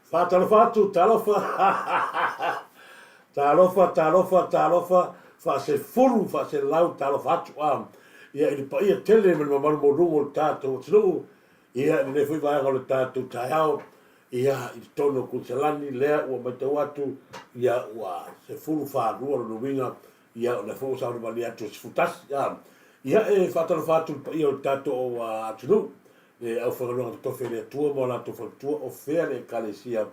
Faatalofa atu, talofa, talofa, talofa, talofa, faasefulu, faaselau, talofa atu, a, ia, i le paia tele ma le mamalu maualuga o le tatou atunuu, ia, i lenei foi vaega o le tatou taeao, ia, i totonu o Kuiniselani, lea ua matau atu, ia, ua 12 lona uiga, ia, o lea foi ua savalivali atu i le 11, a, ia, e faatalofa atu i le paia o le tatou atunuu, le aufaigaluega totofi a le Atua ma o latou faletua, o fea le Ekalesia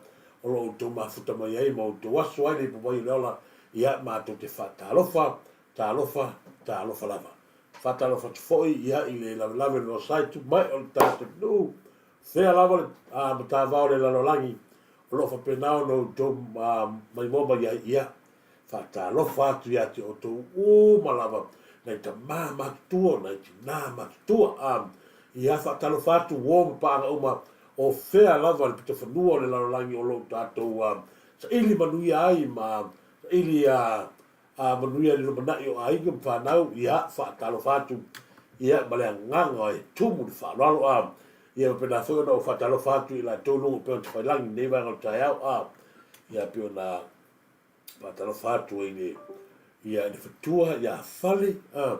o lo o outou mafuta mai ai ma outou aso ai le ipuvai o le ola, ia, matou te faatalofa, talofa, talofa lava. Faatalofa atu foi, ia, i le lavelave o le vaosae tumai o le tatou nuu, fea lava le matavao o le lalolagi o lo o faapena ona outou maimoa mai ai, ia, Faatalofa atu ia te outou uma lava, nai tama matutua, nai tina matutua. A, ia faatalofa atu uo ma paaga uma o fea lava le pitofanua o le lalolagi o lo o tatou saili manuia ai ma saili a manuia i le lumanai o aiga ma fanau. Ia faatalofa atu ia ma le agaga e tumu le faaaloalo. A, ia faapena foi ona ou faatalofa atu i latou luga o upega tafailagi i lenei vaega o le taeao. A, ia pei ona Faatalofa atu ai le ia le fetua ia Fale a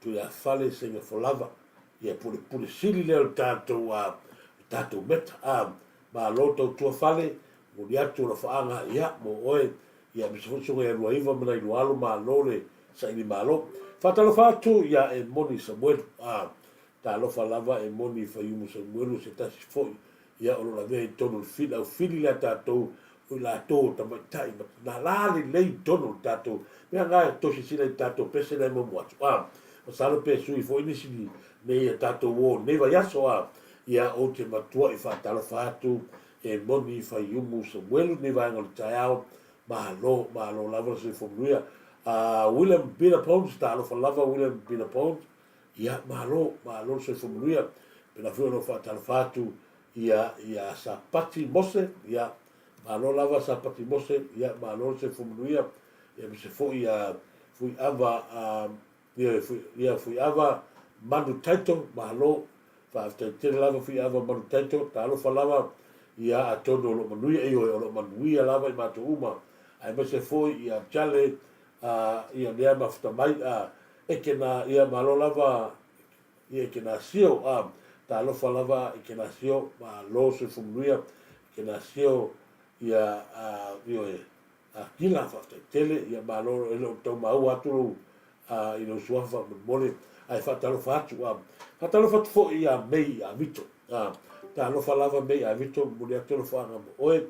tu ia Fale seiga folava ia pule pule sili lea o le tatou a le tatou meta a malo tautua Fale muli atu o lofaaga ia mo oe ia aemaise foi susuga ia Luaiva ma nai lua alo malo le saili malo. Faatalofa atu ia Emoni Samuelu a talofa lava Emoni Faiumu Samuelu se tasi foi Ia, o lo o lavea i totonu o le fili, au fili lea a tatou, o i latou o tamaitai ma tina la lelei i totonu o le tatou mea na e tou silasila i tatou pese la e muamua atu, a, masalo pe sui foi nisi nei a tatou uo i lenei vaiaso, a, ia, ou te matuai faatalofa atu e moni Faiumu Samuelu lenei vaega o le taeao, malo, malo lava le soifua manuia. A, William Peter Pons, talofa lava William Peter Pons, Ia, malo, malo le soifua manuia. Pēlā foi ona ou faatalofa atu ia, ia Sapati Mose, ia, malo lava Sapati Mose, ia, malo le soifua manuia. Ia, aemaise foi ia Fuiava, a, ia, ia Fuiava Manu Taito, malo, faafetai tele lava Fuiava Manu Taito, talofa lava, ia, atonu o lo o manuia, ioe, o lo o manuia lava i matou uma, aemaise foi ia Jale, a, ia lea mafuta mai, a, E ke na, ia malo lava ia e ke na sio, a, talofa lava i ke na sio, malo soifua manuia i ke na sio, ia, a, ioe, a, kila, faafetai tele, ia malo, e le o tau maua atu lou, a, i lou suafa faamolemole, ae faatalofa atu, a, faatalofa atu foi ia Mei Avito, a, talofa lava Mei Avito, momoli atu alofaaga mo oe,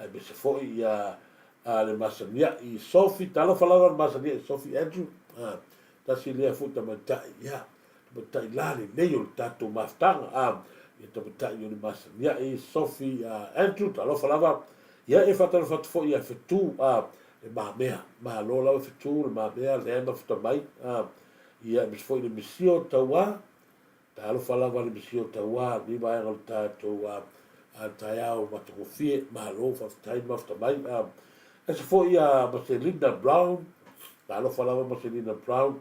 aemaise foi ia, A le masaniaʻi Sophie, talofa lava le masaniaʻi Sophie Andrew, a, tasi lea foi tamaitai, ia, tamaitai la lelei o le tatou mafutaga, a, ia tamaitai o le masaniaʻi Sophie Andrew, talofa lava, ia e faatalofa atu foi ia Fetu, a, le mamea, malo lava Fetu, le mamea lea e mafuta mai, a, ia aemaise foi le Misio Tauā, Talofa lava le Misio Tauā i lenei vaega o le tatou a taeao matagofie. Malo faafetai le mafuta mai. Aemaise foi ia Maselina Brown, talofa lava Maselina Brown,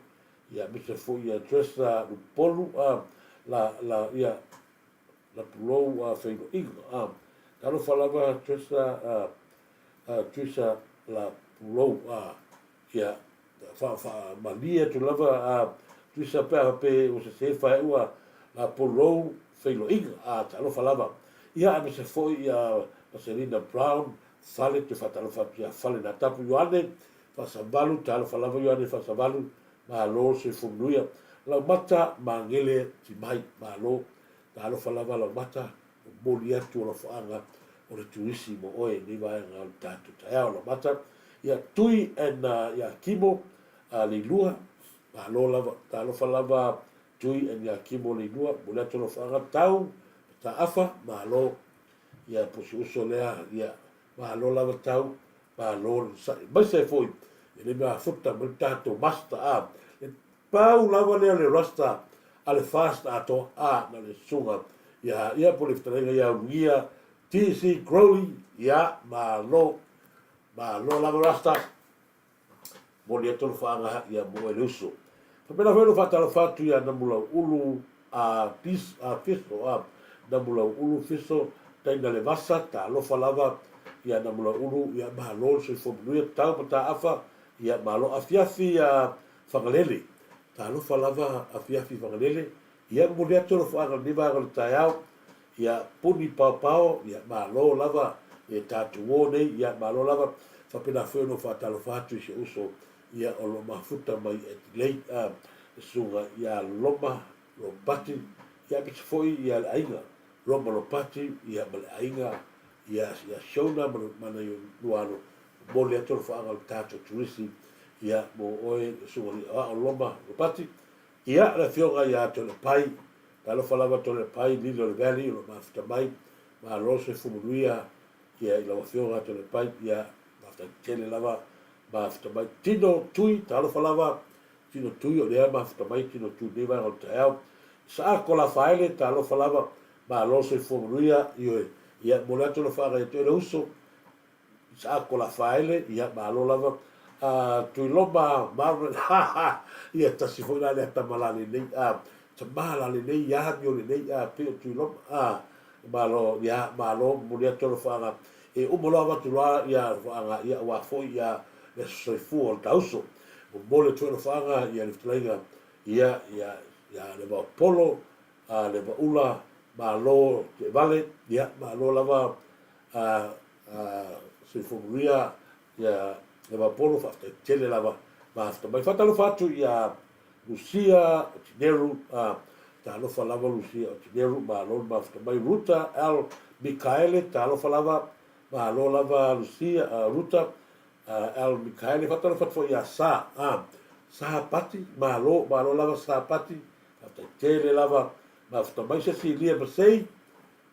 ia aemaise foi ia Tressa Lupolu, la, la, ia, Lapulou Feiloaiga. Talofa lava Tressa, Tressa Lapulou, ia, Faamalie atu lava a Tuisa pe a faapea ua sese faeua la polou feiloaiga a talofa lava ia aemaise foi ia Marcelina Brown Fale toe faatalofa atu ia Fale Natapu Ioane Faasavalu talofa lava Ioane Faasavalu malo le soifua manuia Laumata Magele Timai malo talofa lava Laumata Momoli atu alofaaga o le turisi mo oe i lenei vaega o le tatou taeao lamata. Ia Tui and ia Kimo Leilua, malo lava, talofa lava Tui and ia Kimo Leilua, momoli atu alofaaga Tau Mataafa, malo, ia pusi uso lea, ia malo lava Tau, malo le sa'i, aemaise ai foi i le mea futa ma le tatou master a le Pau lava lea o le rasta a le fast atoa a na o le susuga ia ia po o le fetalaiga ia Ulugia TC Crowley ia malo malo lava rasta moli atu alofaaga ia mo oe le uso. Faapena foi ona faatalofa atu ia Namulauulu a Pis a Fiso a Namulauulu Fiso Taina Levasa talofa lava. Ia Namulauulu, ia malo le soifua manuia, tau mataafa, ia malo afiafi ia Fagalele, talofa lava afiafi Fagalele, ia momoli atu alofaga i lenei vaega o le taeao, ia puni paopao, ia malo lava e tatou o nei, ia malo lava, faapena foi ona ou faatalofa atu i si ou uso, ia o lo o mafuta mai Adelaide, a, le susuga ia Loma Lopati, ia aemaise foi ia le aiga Roma Lopati, ia ma le aiga ia ia Shona ma ma nai lua alo, momoli atu alofaaga o le tatou turisi, ia mo oe le susuga i le aoao Roma Lopati. Ia le afioga ia Toalepai, talofa lava Toalepai, Lili o le Valley o lo o mafuta mai, malo le soifua manuia ia i lau afioga Toalepai, ia faafetai tele lava mafuta mai. Tino Tui, talofa lava Tino Tui o lea mafuta mai Tino Tui i lenei vaega o le taeao. Saako Lafaele, talofa lava, malo le soifua manuia, ioe, ia momoli atu alofaaga ia te oe le uso, Saako Lafaele, ia malo lava. Uh, Tuiloma Margaret, ha ha, ia tasi foi la lea tama la lenei, a, tama la lenei, amio lenei, a, pei o Tuiloma, a, malo, ia, malo, momoli atu alofaaga, e uma loa avatu loa ia alofaaga, ia aua foi ia le aso soifua o le ta uso. Momoli atu foi alofaaga ia le fetalaiga, ia, ia, ia Levaopolo, a Levaula, malo Teevale, ia, malo lava, a, a soifua manuia ia Levaopolo, faafetai tele lava mafuta mai. Faatalofa atu ia Lucia Otineru, a, talofa lava Lucia Otineru, malo le mafuta mai. Ruta L. Mikaele, talofa lava, malo lava Lucia, a, Ruta a, L. Mikaele. Faatalofa atu foi ia Sa, a, Sa Pati, malo, malo lava Sa Pati, faafetai tele lava mafuta mai. Cecilia Masei,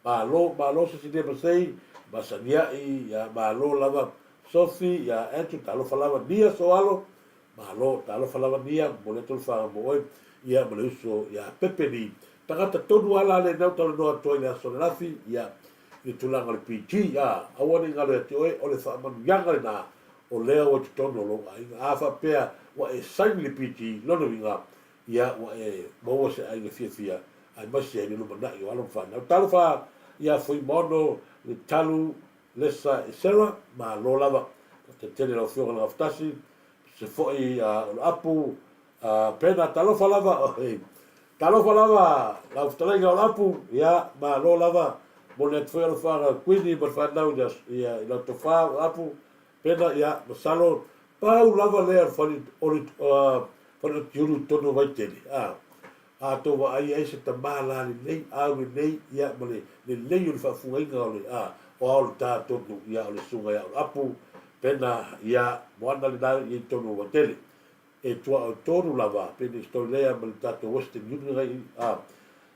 Malo, malo Cecilia Masei, Masaniai, ia malo lava Sophie, ia Andrew, talofa lava Nia Soalo, malo, talofa lava Nia, momoli atu le faga mo oe, ia ma le uso ia Pepe ni tagata tonu a la lenei ou talanoa atu ai i le aso ananafi, ia, i le tulaga o le PG, a, aua ne i galo ia te oe, o le faamanuiaga lena o lea ua i totonu o lou aiga. A faapea ua e saini i le PG, lona uiga, Ia, ua e maua se aiga fiafia, aemaise ai le lumanai o alo ma fanau. Talofa ia Fuimaono, Letalu, Lesa e Sarah, malo lava. Faafetai tele lau Afioga i le Gafatasi, se foi Oloapu, Pena, talofa lava, oi, talofa lava lau fetalaiga Oloapu, ia, malo lava, momoli atu foi alofaaga Kuini ma le fanau i lau tofa Oloapu, Pena, ia, masalo, pau lava lea o le fale, o le fale o Tiulu i totonu o Vaitele, a, a tou vaai ai se tama la lelei, au lelei, ia, ma le lelei o le faafugaina o le, a, o ao le ta tonu, ia, o le susuga ia Oloapu, Pena, ia, moana lena i totonu o Vaitele. E tuaoi tonu lava, pei story lea ma le tatou Western Union ai, a.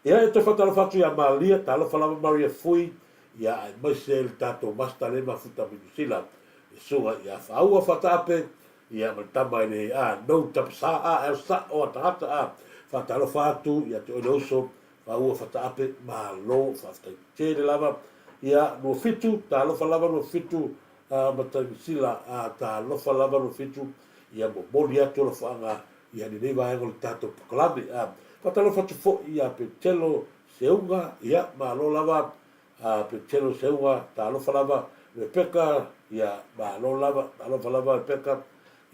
Ia, e toe faatalofa atu ia Maria, talofa lava Maria Fui, ia aemaise le tatou Master lea e mafuta mai Niu Sila, le susuga ia Whaua Whataape, ia ma le tama i le, a, Nou Tapasa, a, e sao a tagata, a, faatalofa atu ia te oe le uso, Whaua Whataape, malo, faafetai tele lava, ia, 27, talofa lava 27, a, Matagisila, a, talofa lava 27, ia momoli atu alofaaga ia lenei vaega o le tatou polokalame. A, faatalofa atu foi ia Petelo Seuga, ia, malo lava, a, Petelo Seuga, talofa lava, Rebecca, ia, malo lava, talofa lava Rebecca,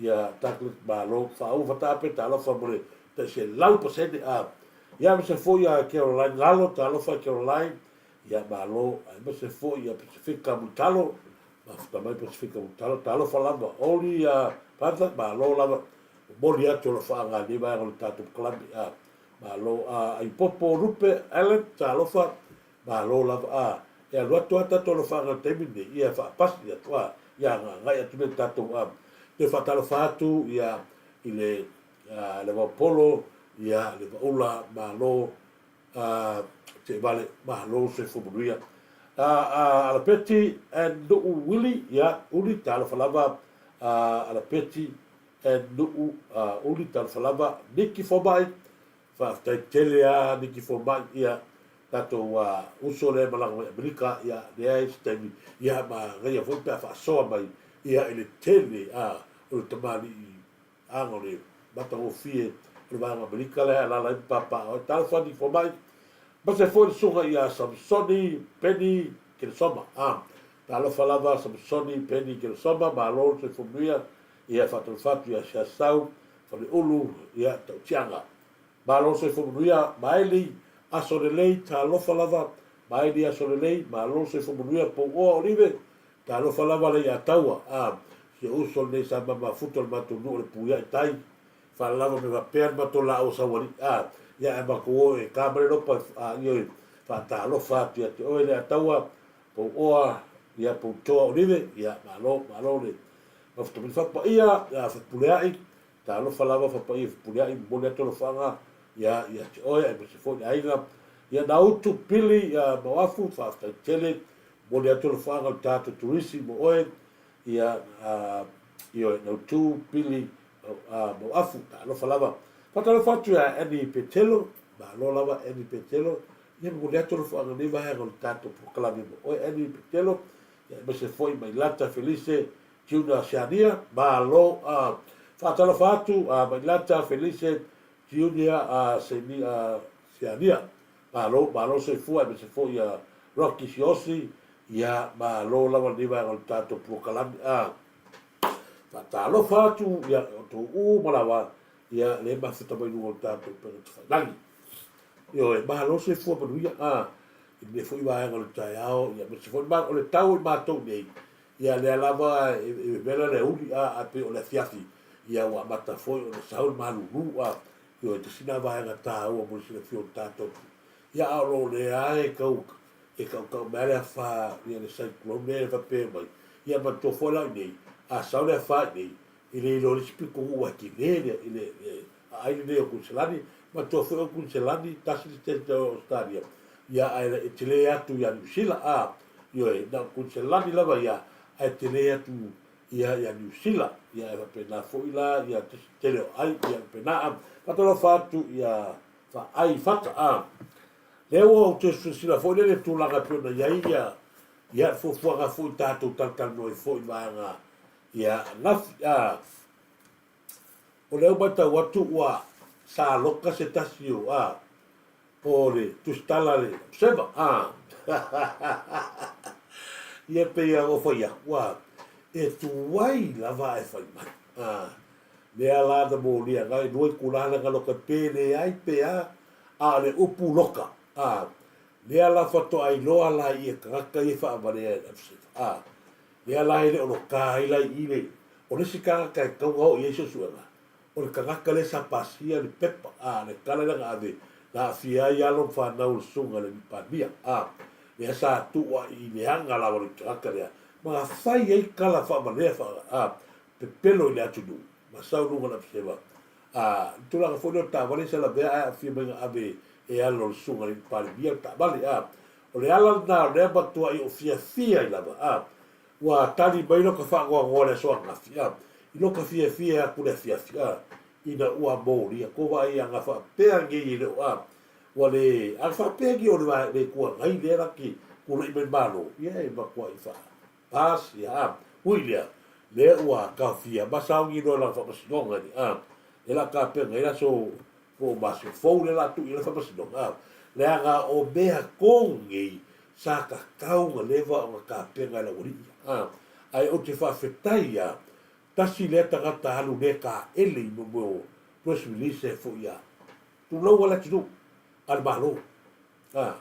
ia, Douglas, malo, Faauu Fataape, talofa mo le tai 100%, a, ia, aemaise foi ia Caroline Galo, talofa Caroline, ia, malo, aemaise foi ia Pasifika Mulitalo, mafuta mai Pasifika Mulitalo, talofa lava, Oli, ia, Panther, malo lava, momoli atu alofaaga i lenei vaega o le tatou polokalame, a, Malo a Aipopo Lupe Allen talofa malo lava a e alu atu a tatou alofaaga i le taimi lenei ia faapasi atu a ia agaagai atu lea i le tatou a toe faatalofa atu ia i le a le Vaopolo ia le Vaula malo a Teevale malo soifua manuia a a Alapeti and Nuu Willie ia Uli talofa lava a Alapeti and Nuu Uli talofa lava Niki Fomai faafetai tele a Niki Fomai ia tatou uso lea e malaga mai Amerika ia leai se taimi ia manaia foi pe a faasoa mai ia i le tele a o le tamalii aga o le matagofie o le vaega Amerika lea e alaala ai ma papa oe talofa Niki Fomai ma se foi le susuga ia Samsoni Penny Keresoma a. Talofa lava Samusoni Penny Kelesoma, malo le soifua manuia, ia faatalofa atu ia Siasau, Faleulu, ia Tautiaga. Malo le soifua manuia, Maeli, aso lelei, talofa lava, Maeli aso lelei, malo le soifua manuia, Pouoa Olive, talofa lava Leiataua, a, si ou uso lenei sa ma mafuta o le matou nuu o Lepuiai tai, faalalava me faapea le matou laau o Saualii, a, ia ae matou o e ka ma le lopa, a, ioe, faatalofa atu ia te oe Leiataua, Pouoa, ia Poutoa Olive, ia malo, malo le mafuta mai. Faapaia, ia Fepuleai, Talofa lava Fapaia Fepuleai, momoli atu alofaaga ia ia te oe aemaise foi le aiga. Ia Nautu Pili ia Mauafu, faafetai tele, momoli atu alofaaga o le tatou turisi mo oe. Ia ioe Nautu Pili Mauafu, talofa lava. Faatalofa atu ia Annie Petelo, malo lava Annie Petelo. Ia momoli atu alofaaga nei vaega o le tatou polokalame mo oe Annie Petelo. Ia aemaise foi Mailata Felise Junior Siania, malo a faatalofa atu a Mailata Felise Junior a Siania, malo malo soifua aemaise foi ia Rocky Siosi, ia malo lava lenei vaega o le tatou polokalame a faatalofa atu ia outou uma lava ia le mafuta mai luga o le tatou upega tafailagi. Ioe, malo soifua manuia a i lenei foi vaega o le taeao, ia aemaise foi o le tau o i matou nei, Ia lea lava e vevela le aoauli a ae pei o le afiafi ia ua amata foi ona sau le malulu a ioe tasi na vaega taua mo le silafia o le tatou ia a o lo lea e kau e kaukau mai le afa ia le cyclone lea e faapea mai ia manatua foi la i nei a sau le afa i nei e le iloa le isi pito ua tele le le aai lenei o Kuiniselani manatua foi o Kuiniselani tasi le state o Australia ia ae e tele atu ia Niu Sila a ioe na o Kuiniselani lava ia ae tele atu ia ia Niu Sila ia e faapena foi la ia tele o ai ia faapena a faatalofa atu ia faai fata a lea ua ou toe silasila foi lele tulaga e pei ona i ai ia ia fuafuaga foi tatou talatalanoa ai foi vaega ia nafi a O lea ua matau atu ua sa loka se tasi o a o le tusitala le Observer a ia pei a ua fai atu a e tuai lava ae fai mai a lea la na molia na e lua itula lana loka pe leai pe a a o le upu loka a lea la faatoa iloa la i e tagata ia e faavalea e le Observer a Lea la e le o loka ai la i i le, o le isi tagata e tatau ona oo i ai suesuega, o le tagata lea sa pasia le pepa, a, le tala lea na ave, na aafia ai alo ma fanau o le Susuga i le Palemia, a, lea sa tuu ai i leaga lava o le tagata lea, ma na fai ai tala faavalea faa, a, pepelo i le atunuu, ma sau i luga o le Abseva. A, le tulaga foi lea o le taavale sa lavea ae aafia mai na ave e alo o le Susuga i le Palemia le taavale, a. O le ala lena o lea matuai ou fiafia ai lava, a. Ua tali mai loka faanoanoa i le aso ananafi, a. I loka fiafia atu i le afiafi, a. Ina ua molia ko vaai a na faapea nei e le o, a. Ua le, a na faapea nei o le va, le Itu Agai lea la te tulai mai Malo, ia e matuai faa pass, ia, a. Ui lea, lea ua taofia ma sauni loa i lana faamasinoga i le, a. Lea la tapena ai le aso Po o masina fou lea la tuu i ai le faamasinoga, a, leaga o mea tonu nei sa tatau ona leva ona tapena e le aualii ia, a. Ae ou te faafetai ia, tasi lea tagata alu le taele i mea o press release e foi ia tulou a le atunuu a le Malo, a.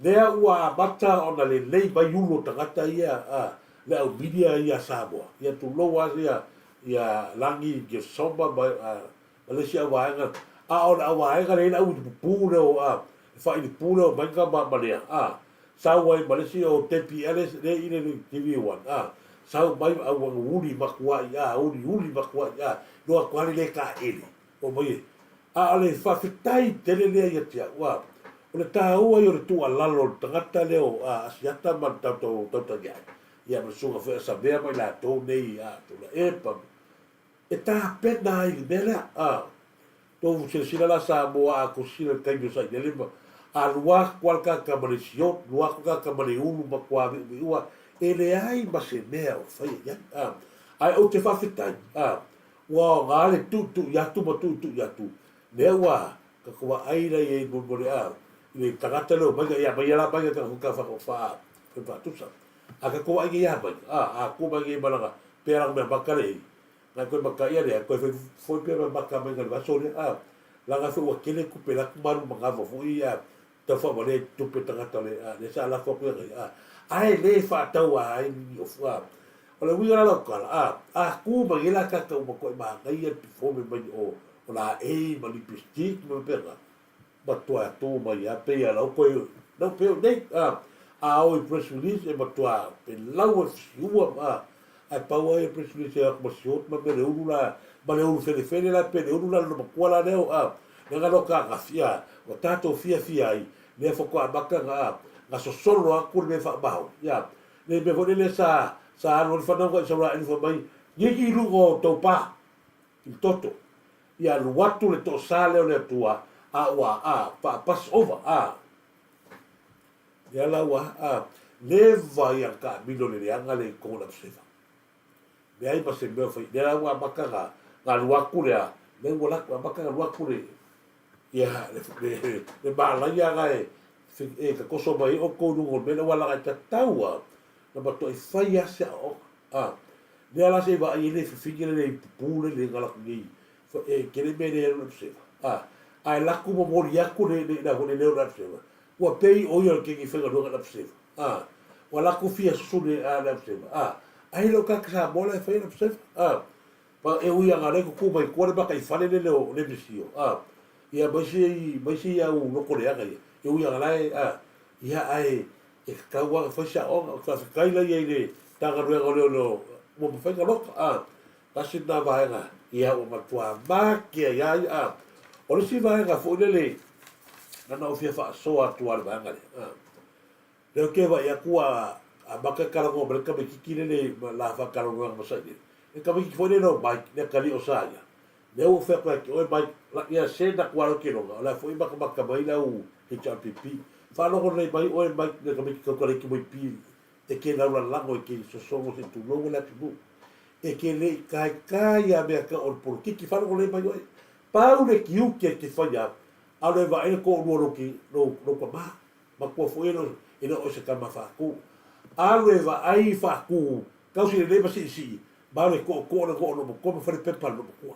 Lea ua amata ona lelei mai ulu o tagata ia, a, le au media ia a Samoa, ia tulou a ia, ia Lagi Gilsoma ma, a, ma le isi auvaega, a o le auvaega lea e i ai le auilipupu lea o, a, le faailipu lea o Maina ma, ma Lea, a, sau ai ma le isi o Debbie Ellis lea i le TV1, a, sau mai a ua uli matuai, a, uliuli matuai, a, iloa atu lava le le taele, o mai e. A o le faafetai tele lea ia te au, a, o le taua ia o le tuualalo o le tagata lea o, a, Asiata ma le tatou Tautaniai, ia ma le susuga foi a Savea ma i latou nei, a, Tuilaepa, E tapena ai i le mea lea. A. Tou silasila la Samoa a tou sisila i le taimi o Sailele ma alu atu lava le tagata ma le siot, alu atu le tagata ma le ulu matua viuviua, e leai ma se mea o faia i ai. A. Ae ou te faafetai, a, ua aoga le tuitui atu ma tuitui atu, lea ua tatou vaai la i ai mo le, a, i le tagata lea o Maina, ia maia la Maina tatou ta fa, fa, faatusa. A ka ko ai ia mai, a, a ku mai ngi malaga, pe ala mea maka le i. Ngai koe maka ia lea, koe foi foi pe maka mai ngai vaso lea, a. Laga foi ua kele kupe la kumalu mangava foi a tau faavalia i tupe tagata le a lea sa lafo atu ia ia a ae le faataua ai ni ofu a o le uiga la lau tala a a ku mai ai la kaka ua matuai manaia le perform mai o o laei ma lipstick ma faapena matuai tu mai a pei a lau koe lau pei o nei a a o i press release e matua pelau e fisiua a Ae pau ai press release e o atu ma short ma mea le ulu la, ma le ulu felefele la pe le ulu la lona matua la leo a, leaga lo ka gafi a, ua tatou fiafia ai, lea faatoa amata na a, na sosolo atu le mea faamaoni ia, le mea foi lele sa, sa alu ai le fanau na i Saulaelu fai mai, Gigi i luga o tou pa, i le toto, ia alu atu le toosa lea o le Atua, a ua a, faa-pass over a. Lea la ua a, leva ia taamilo le leaga lea i totonu o le Abseva. Leai ma se mea o fai, lea la ua amata na, na alu atu lea, lea ua alu atu, amata na alu atu le, ia, le, le, le malaia na e, e tatoso mai ai outou i luga o le mea lea, aua leaga e tatau lava na matuai fai lava se aoaoga. A, lea la se i vaai ai le fafine lea i pupu le le na alu atu nei, e tele mea e le alu i le Abseva. A, ae alu atu momoli atu le, le, le, le leo o le Abseva, Ua pei o ia o le keiki faigaluega i Lapseva, a, ua latou fia susunu i Lapseva, a, ai le o kaka Samoa la e fai Lapseva, a, ma e ui aga le tutu mai tua le maka i fale lele o le misio, a, ia ma isi, ma isi au loko leaga ia, e ui aga la e, a, ia ae e tatau lava ona fai se aoga, ou te faafetai la ia i le Matagaluega o Leoleo ua mafai ona loka, a, Tasi lena vaega, ia ua matua matea ia ia. A. O le isi vaega foi lele, na na ou fia faasoa atu lava i le vaega lea. A. Lea ou te vaai atu ua amata talanoa mai le tamaititi lele ma la faatalanoaga ma Sailele. Le tamaititi foi lele o Mike, le atalii o Saia. Lea ua ou fai atu ia te oe Mike, ia send atu lava lou keloga, o la foi e matamata mai le au HRPP. Faalogo lelei mai oe Mike, le tamaititi tautala i Moipi E ke laulalago e ke sosogo se tulou o le atunuu. E ke le i kaekai a mea ka o le polokiki faalogo lelei mai oe. Pau le tiute e te faia alo e vaai le toalua lou ki lou lou tama. Matua foi e le e le o oe se tama faatu. Alu e vaai faatu tausi lelei ma siisii ma alu e tootoo le goo o lou matua ma fai le pepa a lou matua.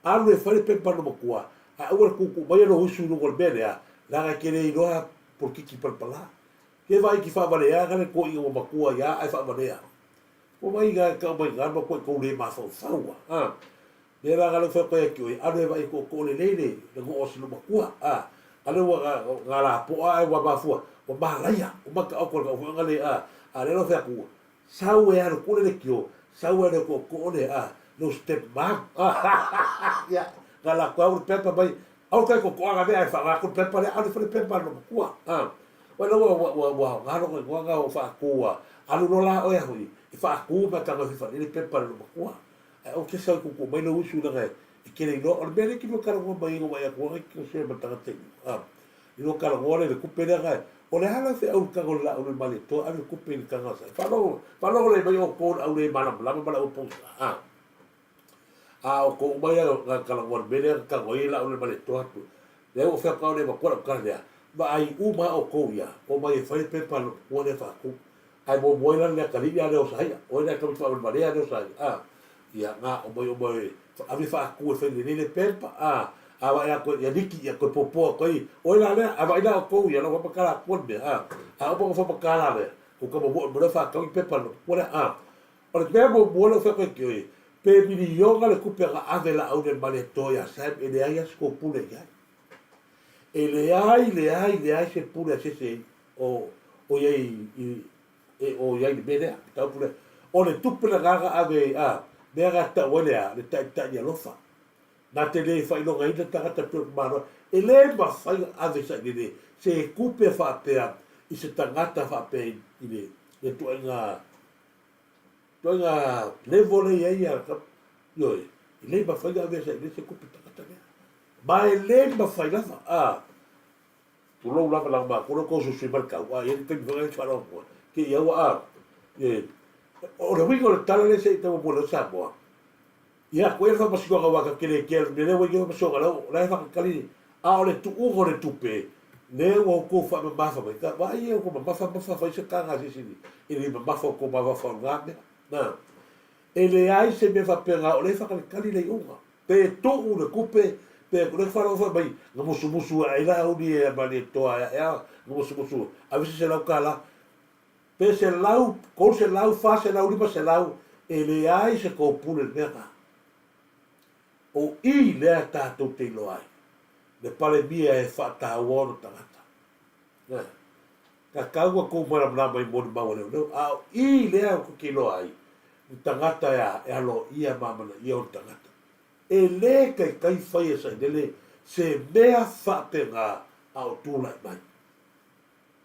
Alu e fai le pepa a lou matua ae aua le tuutuu maia lou usu i luga o le mea lea leaga e te le iloa polokiki palapala. Ke vaai ki faavalea ka le toeaina ua matua ia ae faavalea. Ua vaai ga e tau mai ga ma koe tou le mafaufau a. A. Lea la ga le fai koe ki oi alu e vaai tootoo lelei le le goo o si lo matua. A. Ale ua ga ga la poa ae ua mafua ua malaia ua maka oko le kau foi ga le a. A le lo fai atu sau e alu kule le kio sau e alu e tootoo le a lou step mom. A. Ia ga la koe au le pepa mai Aua kai ko koaga mea e whaanga atu le pepa lea, alu fai le pepa no matua. A. Wai la ua, ua, ua, ua aoga lona igoa nga o whaakū a, alu loa la oe a hui, e whaakū mea tanga whiwha nei le pepa le no matua. Ae aua ke sau i kuku mai lou usu leaga e, e kele iloa. O le mea lea ki lua talanoa mai ai nga wai atu aga ki se ma tangata i lua. A. I lua talanoa le le kupe lea nga, o le a la feau le tanga o le laau le male toa, alu le kupe i le tanga sa. Whaalogo, whaalogo le mai o kō le au le malamalama ma le au pōsa. A. A o koʻu mai a talanoa i le mea lea na talanoa ai lau le Malietoa atu, lea ua fai atu au le avatua lau tala lea, vaai uma lava outou ia, omai e fai le pepa a le matua lea faatu. Ae muamua ai la le atalii a lea o Saia, o ai le tamaiti faavalevalea lea o Saia, a, ia, na, omai omai ave faatu e fai lelei le pepa, a, a vaai atu ia Niki, ia toe popo atu ai, o ai la lea, a vaai la outou ia, lau faamatala atua le mea, a, a uma ona faamatala lea, tou tama moe mo lea faatau i pepa a le matua lea, a. O le mea muamua lea ua fai atu ai ki oe, pe miliona le tupe na ave laau le Malietoa ia Sam e leai lava se tou pule i ai. E leai, leai, leai se pule a se isi o, o i ai i, e, o i ai i le mea lea, mataupu lea. O le tupe lena na ave, a, mea na tau ai le a, le taitai alofa. Na te le faailogaina tagata pei o le Malo, e le mafai ona ave sailele se tupe faapea i se tagata faapea i le, le tuaiga Ituaiga level lea i ai ia ioe, e le mafai ona avea i se tupe tagata lea. Ma e le mafai lava, a, tulou lava leaga matou lea ua tausuisui mai le tau, a i ai le taimi foi lea faalogo atu ai, te i aua a, e, o le uiga o le tala lea se i tau mo le Samoa, ia koe le faamasinoga aua ta te le kea i le mea lea ua i ai faamasinoga la e faatalitali, a o le tuuga o le tupe, Lea ua outou faamamafa mai, ka vaai ia ua mamafa mafa fai se taga a se isi i le mamafa o tou mafaufau i lena mea. Na, e leai se mea faapena o lea e faatalitali le iuga. Pe tuu le tupe, pe o lea faalogo fai mai, na musumusu e ai Laauli e Malietoa e ae a, na musumusu, ave se $100. Pe 100, 300, 400, 500, e leai se tou pule i le mea lena. O i lea tatou te iloa ai le Palemia e faataua ona tagata. Ioe. Tatau ona tou malamalama i molimau a leoleo, a o i lea ou te iloa ai le tagata e aloaia ma amanaia ona tagata. E le taitai fai e Sailele se mea faapena a o tulai mai.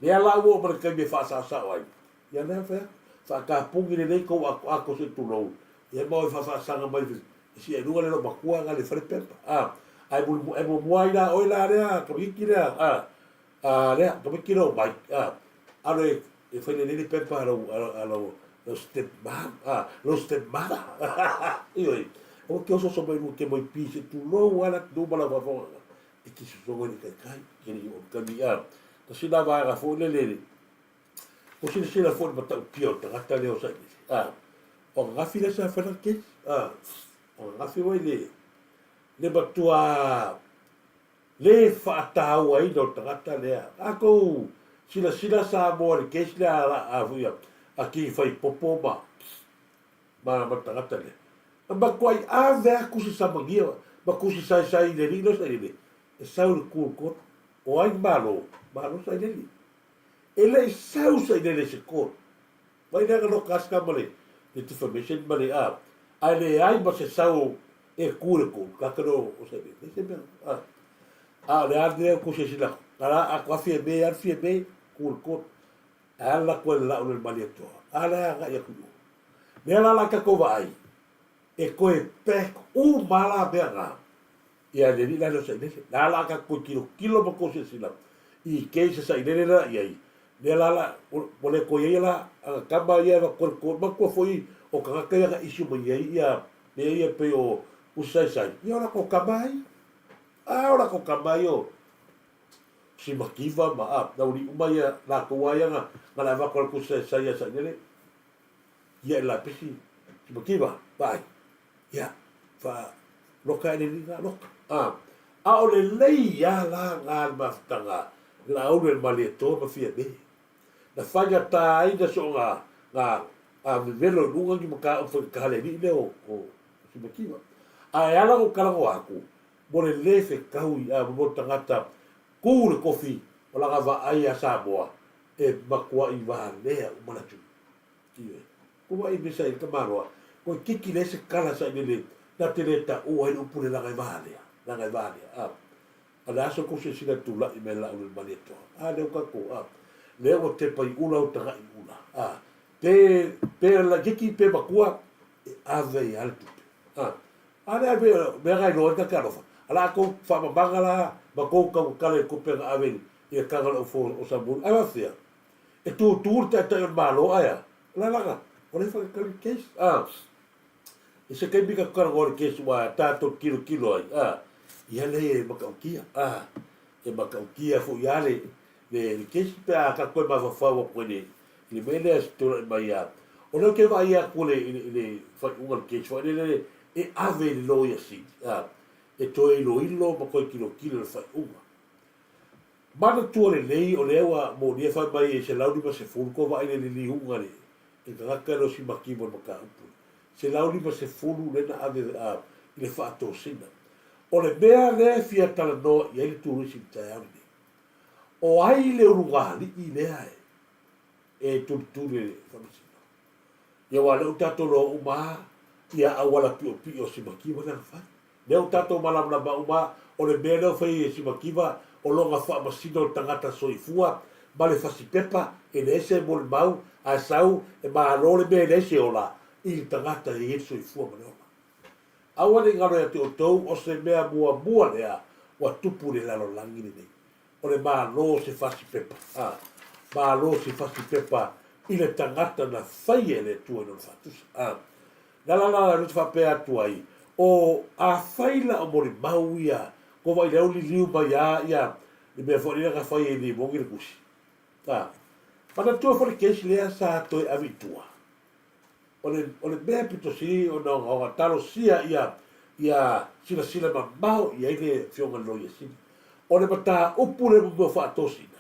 Lea la ua oo mai le taimi e faasaosao ai, ia lea fai atu, faatapuni lelei tou atoato se i tulou, ia ma oi faafaasaga mai e si ailuga le loomatua na le fale pepa, a, ae mulimuli, ae muamua ai la oe la lea tamaiti lea, a, a lea, tamaiti lea o Mike, a, alo e, e fai lelei le pepa a lou, a lou, lou step mom, a, lou step mother, ioe, aua te osooso mai lua te moi pi se i tulou lava le atunuu ma lau faafofoga, e te sosoga i le taitai, e le i oo i le taimi a. Tasi la vaega foi lele, o silasila foi i le matautia o le tagata lea o Sailele, a, o ananafi lea sa fai lana case, a, o ananafi foi le, le matua le faatauaina o le tagata lea. A tou silasila Samoa i le case lea a, a, foi a, a King Faipopo ma, ma ma le tagata lea. Na matuai ave atu se samania ma tusi saisai i le alii lea o Sailele e sau i le tu o le court. O ai Malo? Malo Sailele. E le i sau Sailele i se court. Mai lea na loka lava se tama le le defamation ma le a, ae leai ma se sau e tu i le court, tagata lea o Sailele. Leai se mea. A, a o le a lea ua silasila atu, na la atu lava Fiame alu Fiame tu i le court. Ae alu atu ai le lau le Malietoa, a lea e agai atu i o. Lea la la tatou vaai, e toe pack uma lava la mea na, ia le alii la lea o Sailele. La la tatou toe tilotilo ma toe silasila i case a Sailele la i ai, lea la la, ua le toe i ai la ana tama ia e avatu ai le toe, manatua foi o tagata ia na issue mai ai ia mea ia pei o usi saisai, ia o latou tama ai. A o latou tama ai o Simakiva ma a, Lauli uma ia latou a ia na na le avatu a le tusi saisai ia Sailele ia i lapisi Simakiva vaai ia fa loka ele lina loka a a o lelei a la na le mafutaga Laauli le Malietoa ma Fiame na faigata ai na so na na a vevelo i luga ni mataupu faigata le alii lea o o Simakiva ae ala ona talanoa atu mo le lē fetaui a mo le tagata kū le kofi o lana vaai iā Samoa e matuaʻi valea uma le atunuu. Ioe. Ko vaai mea sa i le tamaloa, toeitiiti leai se tala sa i lele na te le taua ai le upu le laga e valea, laga e valea, a. A le aso tou silasila i tulaʻi mai le Laauli o le Malietoa, a lea ua tatou, a. Lea ua tepa i ula au tagaʻi ula, a. Pe, pe laitiiti pe matua, e ave ai lava le tupe, a. A lea mea, mea na iloa ai ta te alofa, a la tou faamamaga la ma tou tautatala i tupe na ave i le taga o le aufo o Samuelu. Ae faafefea? E tutu le taitai o le Malo ae a? O le ala na, o lea e faatalitali le case, a. I se taimi tatou talanoa i le case ua tatou tilotilo ai, a, ia lea e matautia, a, e matautia foi lava le, le, le case pe a tatou toe mafaufau atu ai i le, i le mea lea e tulai mai a, o lea ou te vaai atu i le, i le faaiuga o le case foi lele e ave i le Loia Sili, a, e toe iloilo ma toe tilotilo i le faaiuga. Manatua lelei o lea ua molia fai mai e 150 tou vaai i le liliuga i le tagata lea o Simakimu o le mataupu. 150 lea na ave a, i le faatosina. O le mea lea e fia talanoa i ai le turisi i le taeao lenei, o ai le ulugalii lea e e tulituli e le Faamasino. Ia aua o lea ua tatou iloa uma lava ia auala piopio o Simakiva lea na fai. Lea ua tatou malamalama uma lava o le mea lea ua fai e Simakiva o lona faamasino o le tagata soifua ma le fasipepa e leai se molimau ae sau e malo le mea e leai se ola i le tagata e i ai le soifua ma le ola. Aua ne i galo ia te outou o se mea muamua lea ua tupu i le lalolagi lenei. O le malo se fasi pepa, a, malo se fasi pepa i le tagata na faia e le Atua i lona faatusa, a. Na la la la faapea atu ai, o, afai la o molimau ia, ko vai leu liliu mai a ia, le mea foi lea na fai e Limogi le tusi. A, manatua foi le case lea sa toe ave i tua. O le, o le mea pito sili ona ogaoga, talosia ia, ia silasila mamao i ai le Afioga i le Loia Sili. O le mataupu lea mo mea o faatosina,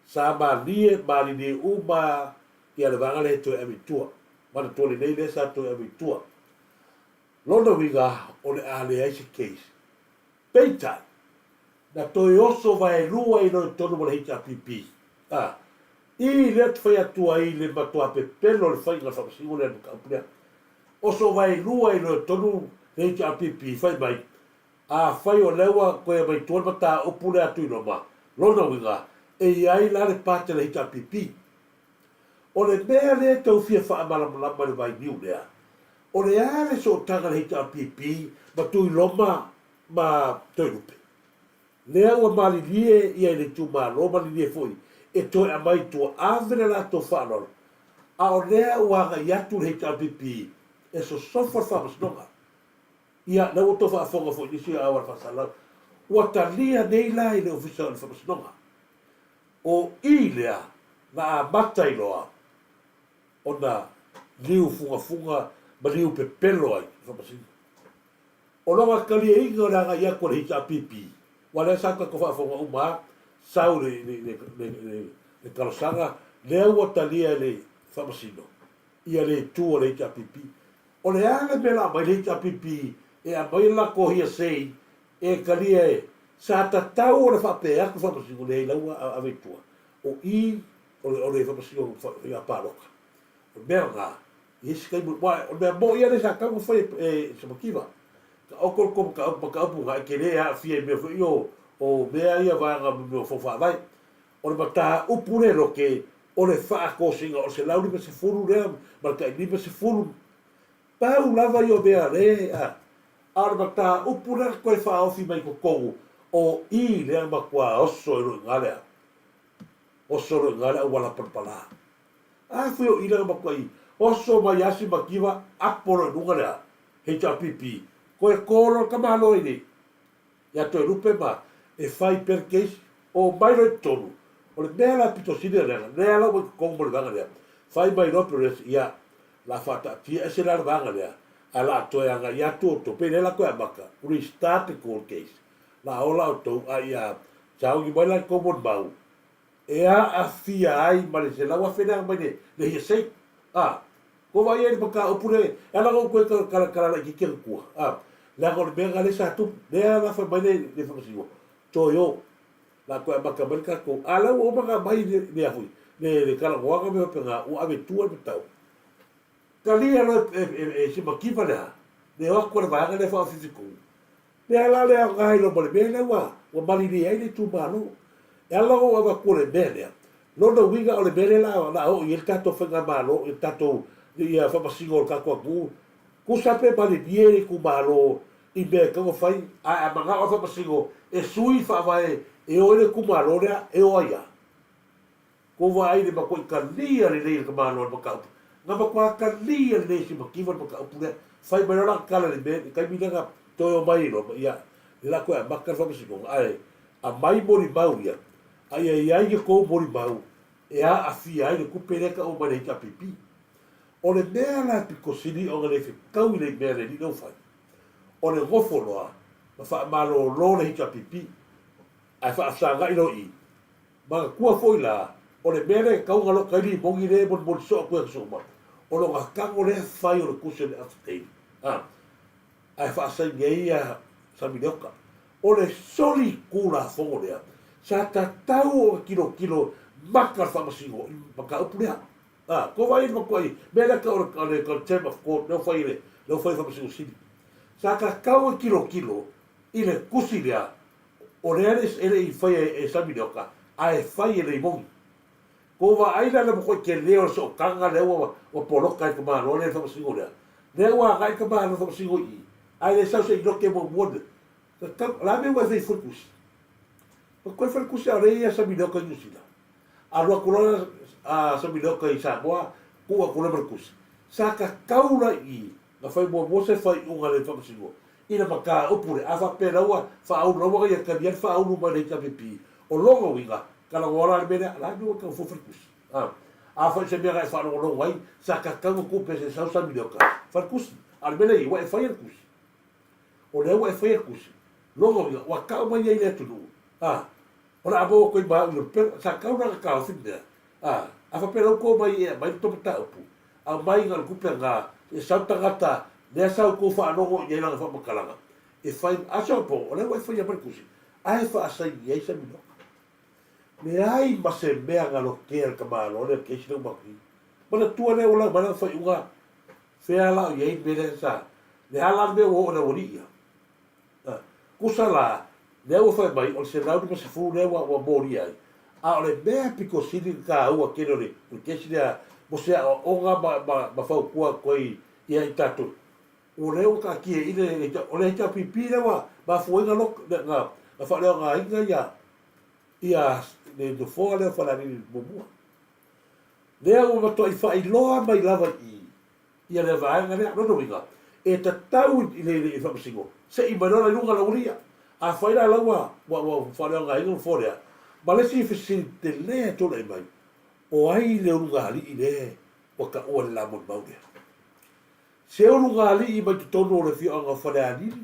sa malie, malilie uma ia le vaega lea e toe ave i tua. Manatua lelei lea sa toe ave i tua. Lona uiga, o le a leai se case. Peitai, na toe oso vaelua ai loa i totonu ma le HRPP. A, i lea ou te fai atu ai i le matua pepelo o le faiga o le faamasinoga lea i le mataupu lea. Oso vaelua ai loa i totonu le HRPP, fai mai, Afai o lea ua toe aumai tua le mataupu lea a Tuiloma, lona uiga, e i ai la le part a le HRPP. O le mea lea e tau fia faamalamalama i le vailiu lea, o le a le sootaga a le HRPP ma Tuiloma ma Toelupe? Lea ua malilie ia i le itumalo, malilie foi e toe aumai i tua, ave le latou faaaloalo, a o lea ua agai atu le HRPP e sosofa le faamasinoga. Ia, lea ua outou faafofoga foi i nisi o auala faasalalau, ua talia nei la i le Ofisa o le Faamasinoga. O i lea na amata ai loa ona liu fugafuga ma liu pepelo ai le Faamasino. O lona taliaina o le agai atu a le HRPP, aua lea sa tatou faafofoga uma lava, sau le, le, le, le, le, le talosaga, lea ua talia e le Faamasino ia le itu a le HRPP. O le a le mea la aumai le HRPP e aumai le latou hearsay e talia e sa tatau ona faapea atu le Faamasino leai la ua ave i tua. O i o le o le Faamasino Faiga Palota. O le mea lena, i isi taimi, aua o le mea moi lava lea sa tatau ona fai e Samakiva. Taoto le tou mataupu mataupu lena e te le aafia i mea foi ia o mea ia vaega o mea o fono faavae. O le mataupu le lote o le faatosina o le 150 lea ma le tai 50, pau lava ia o mea le a, a o le mataupu lea na toe faaofi mai i totonu o i lea na matua oso ai loa i ina lea, oso loa i ina le auala palapala. A fui o i lea na matuai oso mai lava si mativa apo loa i luga lea HRPP, toe to loa le tamaloa i le ia Toelupe ma e fai pea le case, o mai loa i totonu, o le mea la pito sili ona leaga, lea la ua i totonu ma le vaega lea, fai mai loa Perez, ia, la faataatia ese la le vaega lea, ae la toe agai atu outou, pei lea la toe amata, restart the court case, la ola outou, a ia sauni mai la le tou molimau, e aafia ai ma le 100,000 lea mai le le hearsay. A, ko vaai ai le mataupu le, e ala ona ou toe tala laitiiti atu tua, a, leaga o le mea lena lea sa tupu, lea la fai mai le le faamasinoga, toe o, la toe amata mai le tatou, a la ua uma ona aumai le le a foi, le le talanoaga ma mea faapena, ua ave i tua le mataupu. Talia loa e, e, e, e Simakiva le a, le o atu a le vaega lea faaofiofitonu, Mea la le aoga ai loa ma le mea lea ua ua malilie ai le itumalo. E ala ona ou avatua le mea lea, lona uiga o le mea lea la la oo i ai le tatou faigamalo i le tatou ia faamasino o le tatou atunuu, tusa pe malilie le itumalo i mea e tatau ona fai, ae a manao le faamasino e sui le faavae e o ai le itumalo lea, e o ai lava. Kou vaai i le matuai talia lelei e le tamaloa le mataupu. Na matua talia lelei e si mativa le mataupu lea. Fai mai loa lana tala i le mea, le taimi lea na toe omai ai loa, ia, lea la toe amata le faamasinoga, ae aumai molimau ia, a ia i ai ni tou molimau e aafia ai le tupe lea e tau mai le HRPP. O le mea la e pito sili ona le fetaui le mea le alii lea ua fai, o le nofo loa ma faamalolo le HRPP, ae faafesagai loa i i, Manatua foi la, o le mea lea e tatau ona loka ai limoni lea e molimoli soo atu i aso uma, o lona tago lea fai o le tusi o le affidavit, a, ae faasaini ai ia Samilioka. O le soli Tulafono lea, sa tatau ona tilotilo maka le Faamasino i le mataupu lea. A, tou vaai i le matuai mea lea tau o le contempt of court lea ua fai e le, lea ua fai e le Faamasino Sili. Sa tatau ona tilotilo i le tusi lea O lea e le i faia e Samilioka, ae fai e Leimoni. Kou vaai la le matuai tele o le sootaga lea ua poloka ai le tamaloa lea i le faamasino lea. Lea ua agai le tamaloa faamasino i i, ae le sau se i lote muamua le mea. O le a le mea ua e fai ai fua le tusi? Matuai fai le tusi a o lea e i ai Samilioka i Niu Sila. Alu atu loa a Samilioka i Samoa, tuu atu loa ma le tusi. Sa tatau la i i na fai muamua se faaiuga a le faamasinoga. i le mataupu lea, a faapea la ua faaulu, la ua ia talia le faaulu mai le HRPP, o lona uiga, talanoa la le mea lea, la le tau fua faletusi. A, afai o se mea na e faalogologo ai, sa tatau ona tuu pea se sau sa miliota, faletusi. A o le mea lea e i ai, ua e faia le tusi. O lea ua e faia le tusi, lona uiga, ua tau mai ai i le atunuu, a, o le a maua atu ai ma au i le pepela. Sa tatau la ona taofi le mea, a, a faapea la ua tou omai e aumai le tou mataupu, aumai na o le tupe lena, e sau le tagata lea sa outou faalogo i ai lana faamatalaga, e fai, a se o, o lea ua e faia mai le tusi, ae faasaini ai se miliona. Leai ma se mea na lotea e le tamaloa lea i le kesi lea ua matou i ai. Manatua lea ua lau mai lana faaiuga, fea la o i ai le mea lea sa, le a la le mea ua oo i le aualii ia? A, tusa la, lea ua fai mai o le 150 lea ua, ua molia ai, a o le mea pito sili ona taua tele o le, o le kesi lea mo se aoaoga ma, ma, ma fautua atu ai ia i tatou, o lea ua taatia i le, o le HRPP lea ua mafua ai na, na, na faaleaogaina ia, ia le nofoa lea o Falealili muamua. Lea ua matuai faailoa mai lava i i ia le vaega lea. Lona uiga, e tatau i le, le Faamasino, se i mai loa la i luga lau alii ia. Afai la la ua, ua, ua faaleaogaina le nofoa lea, ma le isi fesili tele e tulai mai, o ai le ulugalii lea ua taua i le la molimau lea? Se ulugalii mai totonu o le afioaga o Falealili,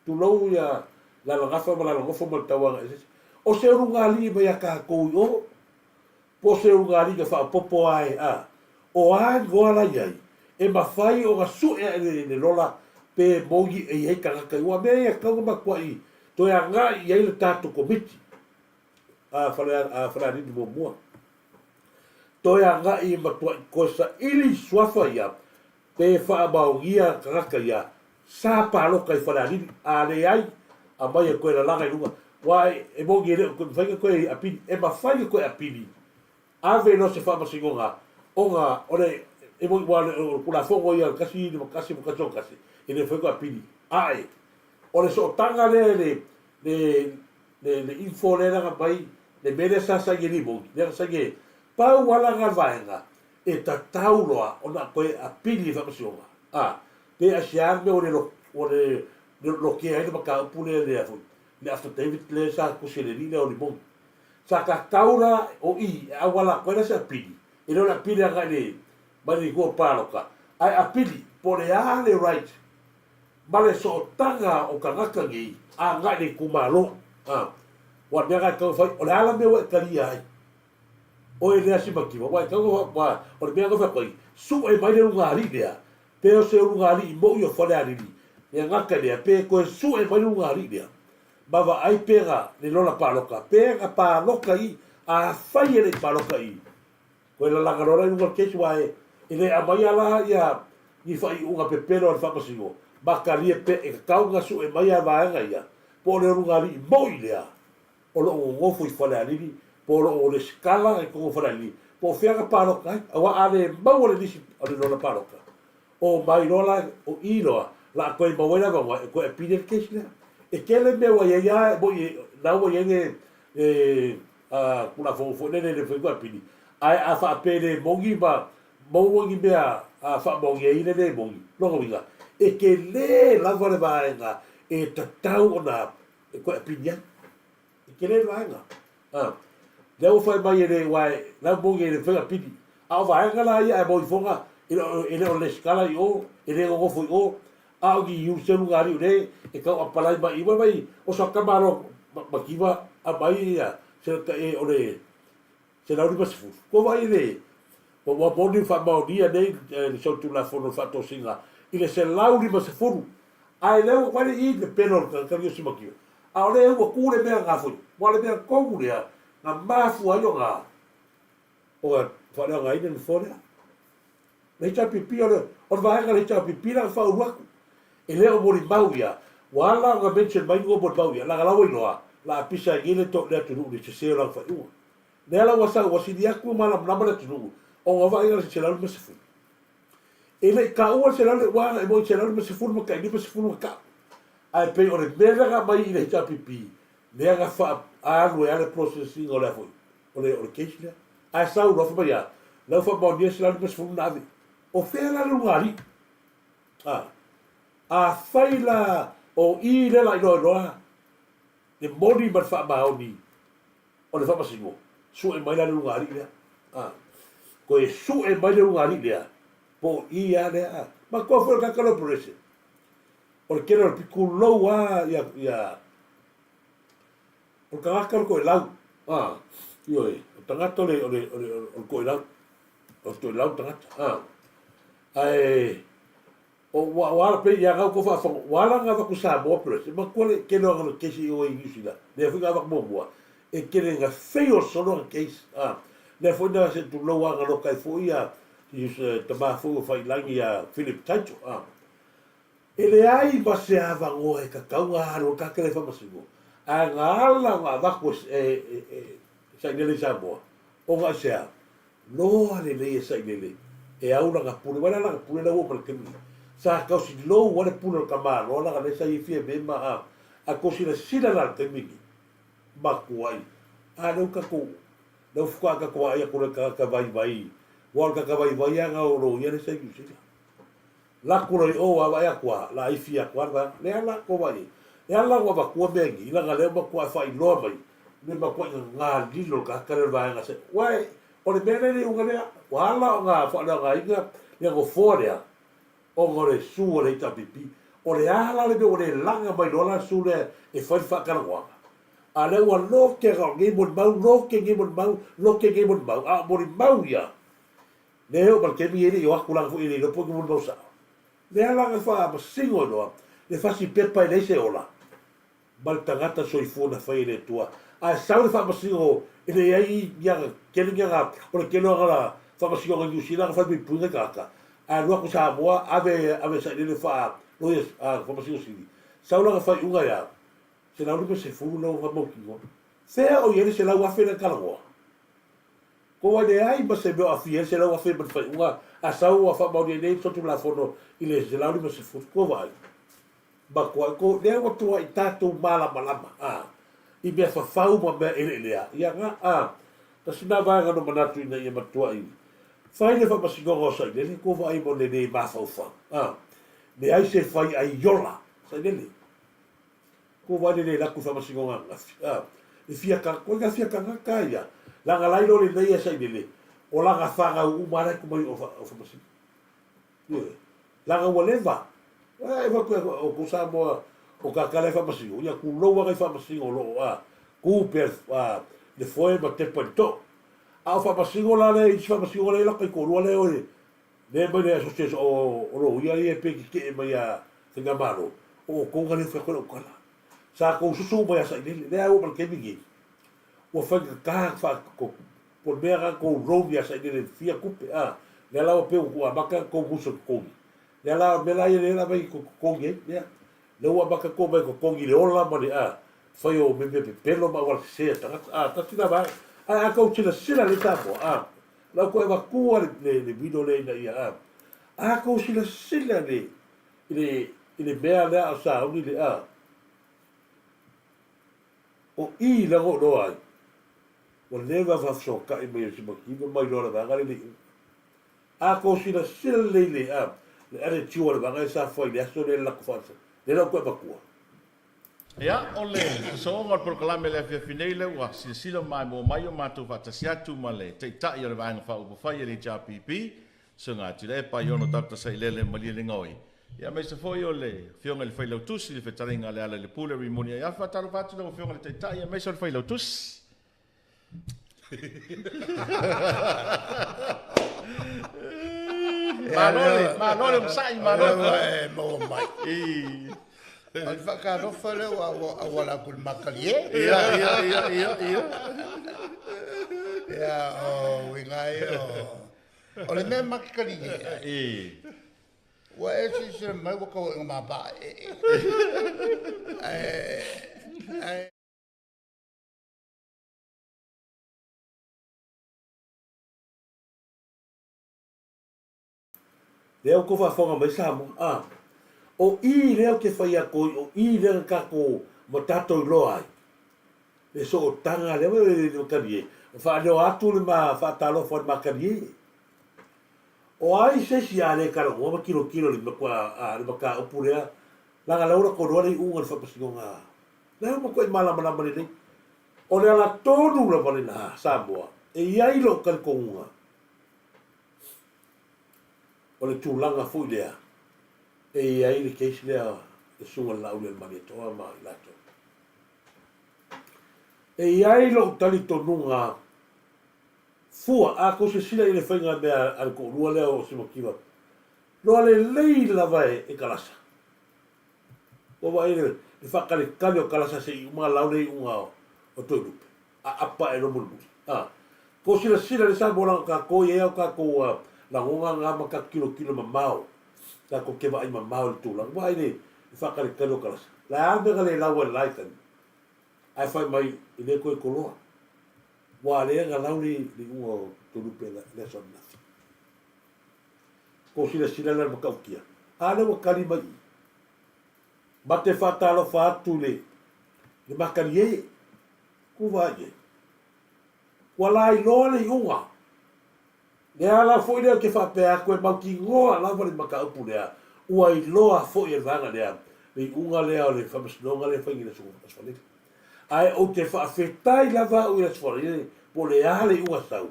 tulou ia Lalagafa ma Lalagofo ma le Tauaga Eseese, o se ulugalii mai a tatou i o, po o se ulugalii na faaopoopo ae a, o a igoa la i ai, e mafai ona sue ae le, le lola pe moni e i ai tagata i, aua mea ia e tatau ona matuai toe agai i ai le tatou Komiti a Fale, a Falealili muamua. Toe agai e matuai toe saili suafa ia pe faamaonia tagata ia sa palota i Falealili, a leai, aumai e toe lalaga i luga. Aua e moni e le o toe mafai ona toe apili, e mafai ona toe apili, ave loa se faamasinoga ona o le, e moni aua o le Tulafono ia 151 ma 161, e le mafai ona toe apili. Ae o le sootaga lea i le, le, le, le info lea na aumai, le mea lea sa saini e Limoni, lea na saini e, pau lava la lena vaega e tatau loa ona toe apili i le faamasinoga, a, pe aisea le mea ua le, ua le lokea ai le mataupu lea, lea foi, le affidavit lea sa tusi e le alii lea o Limoni. Sa tatau la o i e auala atu ai la se apili, e le o le apili agai le, mai le itu o palota, ae apili po o le a le right ma le sootaga o tagata nei agai i le itumalo. A, ua o le mea lena e tatau ona fai, o le a la le mea ua e talia ai? Oe lea simativa, ua e tatau ona, ua, o le mea lena e fai atu ai, sue mai le ulugalii lea, pe o se ulugalii moi o Falealili, le gata lea, pe toe sue mai le ulugalii lea, ma vaai pe na le lola palota, pe na palota i, afai e le i palota i, Koe lalaga loa la i luga o le case aua e le aumaia la ia ni faaiuga pepelo a le faamasino ma talia pea e tatau ona sue mai a vaega ia po o le ulugalii moi lea o lo o nonofo i Falealili po o lo o lesitala i totonu o Falealili po o fea na palota ai aua a le maua le lisi o le lola palota o mai loa la o i loa la toe maua ai le avanoa e toe apili ai le case lea. E tele mea ua i ai a e moi la ua i ai le le Tulafono foi lele e le mafai ona toe apili, ae a faapea e le moni ma maua ni mea faamaonia ai le le moni, lona uiga, e tele lava le vaega e tatau ona toe apili ai. E tele le vaega. Lea ua fai mai e le, aua la e moni e le mafai ona apili. A o vaega la ia a e maua ifoga e le o lesitala i o, e le nonofo i o, A o ni iu selu nga liu le e tau apalai mai i mai o sa tama loa mativa aumai ia se e o le 150. Kua vaai le ua moni faamaonia nei le solitulafono o le faatosina i le 150 ae lea ua vaai i le pelo o le tagata lenei o Simativa. A o lea ua tu le mea na foi, ua le mea tonu lea na mafua ai ona ona faaleaogaina le nofoa lea. Le HRPP, o le, o le vaega a le HRPP la na faaulu atu. E le o molimau ia, ua ala ona mention mai igoa molimau ia, leaga la ua iloa, la a pisa ai nei le, le atunuu i le sese o lana faaiuga. Lea la ua sau, ua sili atu malamalama le atunuu, ona o vaaiga le 150. E le i taua le 100, ua e moni 150 ma tai 50 na tau. Ae pei o le mea lea na aumai i le HRPP, lea na faaalu ai lava le process ina o le a foi, o le, o le case lea. Ae sau loa fai mai a, la ua faamaonia le 150 na ave. O fea la le ulugalii? A. Afai la o i lea la iloa iloa le moni ma le faamaoni o le faamasino, sue mai la le ulugalii lea. A, toe sue mai le ulugalii lea, po o i lava lea. A, manatua foi o le tagata lea o operation, o le tele o le pitulou lava ia, ia, o le tagata o le toelau. A, ioe, o le tagata o le, o le, o le, o le toelau. O le toelau le tagata. A, ae, O ua ua ala pei ia gau ko faafofoga ua ala ona avatu i Samoa press e manatua le tele o ana case i o i Niu Sila lea foi na avatu muamua e tele na fail solo ana case a lea foi na se tulou a na loka ai foi ia tama foi ua faiilagi ia Philip Taito a e leai ma se avanoa e tatau ona alu ai le tagata lea i faamasino ae na ala ona avatu e e sailele i Samoa ona aisea? Loa lelei e sailele e au lana pule. Vaai la lana pule lea ua oo mai le taimi nei. Sa tausi lou a le pule o le tamaloa lana lea sa i ai Fiame ma a. A tou silasila la i le taimi nei, matuai. A lea ua tatou, lea ua faatoa tatou vaai atu i le tagata vaivai, aua o le tagata vaivai lava lena o loia lea sa i Niu Sila. Laku loa i o a vaai atu a, laifi atu a le vaega. Lea la tou vaai ai. E ala ona avatua mea nei, leaga lea ua matuai faailoa mai le matuai gaga lilo le tagata lea o le vaega se. Uae, o le mea lea le iuga lea, ua ala ona faaleaogaina le nofoa lea ona o le su a le HRPP. O le a la le mea ua le laga mai loa la le su lea e fai le faatalanoaga? A lea ua lote na o nei molimau, lote nei molimau, lote nei molimau, a o molimau ia, Lea e oo mai le taimi e le i o atu leaga foi e le iloa po o ni molimau sao. Lea la na faamasino ai loa le fasi pepa e leai se ola ma le tagata soifua na fai e le Atua. Ae sau le faamasino e leai ni aga tele ni aga o le tele o aga faamasinoga i Niu Sila na fai puipuiga i tagata. Ae alu atu i Samoa ave ave sailele faa loia faamasino sili. Sau lana faaiuga ia 150 lea ua mautinoa. Fea o i ai le 100,000 lea na talanoa? Ko wai leai ma se mea o afia ai 100,000 ma le faaiuga a sau ua faamaonia nei le Tulafono i le 150. Kua vaai? Matua ko lea ua tuai tatou malamalama a i mea fafau ma mea eleelea ia na a tasi na vaega no manatu ina ia matuai fai le faamasinoga o Sailele kua vaai mo le le mafaufau a leai se fai aiola Sailele. Ko wai le le laku faamasinoga ananafi a e fia ka koe ka fia tagata ia laga lai lo lelei a sailele o laga fanau uma ala e kumai o faamasino ioe laga ua leva e fai atu o kou Samoa o ka kala e faamasino ia tulou aga i faamasino o lo o a ku pea a le foe ma tepa i le too a o faamasino la le isi faamasino le laka i toalua le oe Lea mai le association o o loia ia pe tetee mai ia Faigamalo, o outou na le fai atu ai lau tala. Sa tou susu uma ia Sailele, lea ua oo mai le taimi lenei, ua faigata fa po o le mea na tou loan ia Sailele fia tupe a, lea la ua pei ua amata ona tou musu e totogi. Lea la o le mea la ia lea la aumai tou totogi ai, lea. Lea ua amata tou omai e totogi i le ola ma le a, fai o mea pepelo ma auala sese a tagata a, tasi la vaega. Ae a tou silasila lelei Samoa a, Lau toe avatua le video lea ina ia a. A tou silasila i le i le mea lea a o sauni le a. O i la go iloa ai. Ua leva faafesootai mai o si mativa ma iloa le vaega lea le iuga. A tou silasila lelei i le a le attitude a le vaega lea sa fai i le aso lea le latou faasa. Lea la ua toe avatua. Ia, o le sosooga o le polokalame i le afiafi nei lea ua silasila ma maimoa mai o matou faatasi atu ma le Taitai o le Vaega Faaupufai a le HRPP, Susuga Tuilaepa Aiono Dr. Sailele Malielegaoi, ia aemaise foi o le Afioga i le Failautusi, le Fetalaiga a Lealailepule Rimoni Aiafi. Faatalofa atu i lau Afioga i le Taitai aemaise o le Failautusi. Malo le, malo le onosai, malo le. Ua e maua mai. O le faatalofa lea ua auala atu i le makalie. Ia, ia, ia, ia, ia. Ia, o uiga ia o... O le mea makakalie ai. Ua e silasila mai ua tau ina mapaa e. Ae, Lea ua tou faafofoga mai Samoa, a. O i lea ou te fai atu ai, o i lea na tatou ma tatou iloa ai le sootaga lea le makalie. Faaleo atu le ma faatalofa i le makalie. O ai se isi a le talanoa ma tilotilo i le mataupu lea? Leaga lea ua latou iloa le iuga o le faamasinoga. Lea ua matuai malamalama lelei. O le ala tonu lava lena Samoa e i ai lou talitonuga o le tulaga foi lea e i ai le case lea le Susuga i le Laaulialemalietoa ma i latou. E i ai lou talitonuga fua, a tou silasila i le faiga mea a le toalua lea o Simativa, loa lelei lava e Kalasa. Ua vaai le faataletale o Kalasa se i uma lau le iuga o Toelupe, aapa e lomulimuli. A tou silasila i le Samoa leaga o tatou e i ai o tatou lagona na ma tatou tilotilo mamao, tatou te vaai mamao i le tulaga. Vaai le faataletale o Kalasa. O le a le mea na le lau ai i le la taimi? Ae fai mai e le toe toloa. Ua lea na lau le iuga o Toelupe i le aso ananafi. Tou silasila la i le matautia. A lea ua tali mai i. Ma te faatalofa atu i le makalie. Ku vaai i ai. Ua lailoa le iuga. Le ala foi lea ou te faapea atu e mautinoa lava le mataupu lea, ua iloa foi e le vaega lea le iuga lea o le faamasinoga lea e fai nei i le Aso Faraile. Ae ou te faafetai lava au i le Aso Faraile po o le a le iuga sau,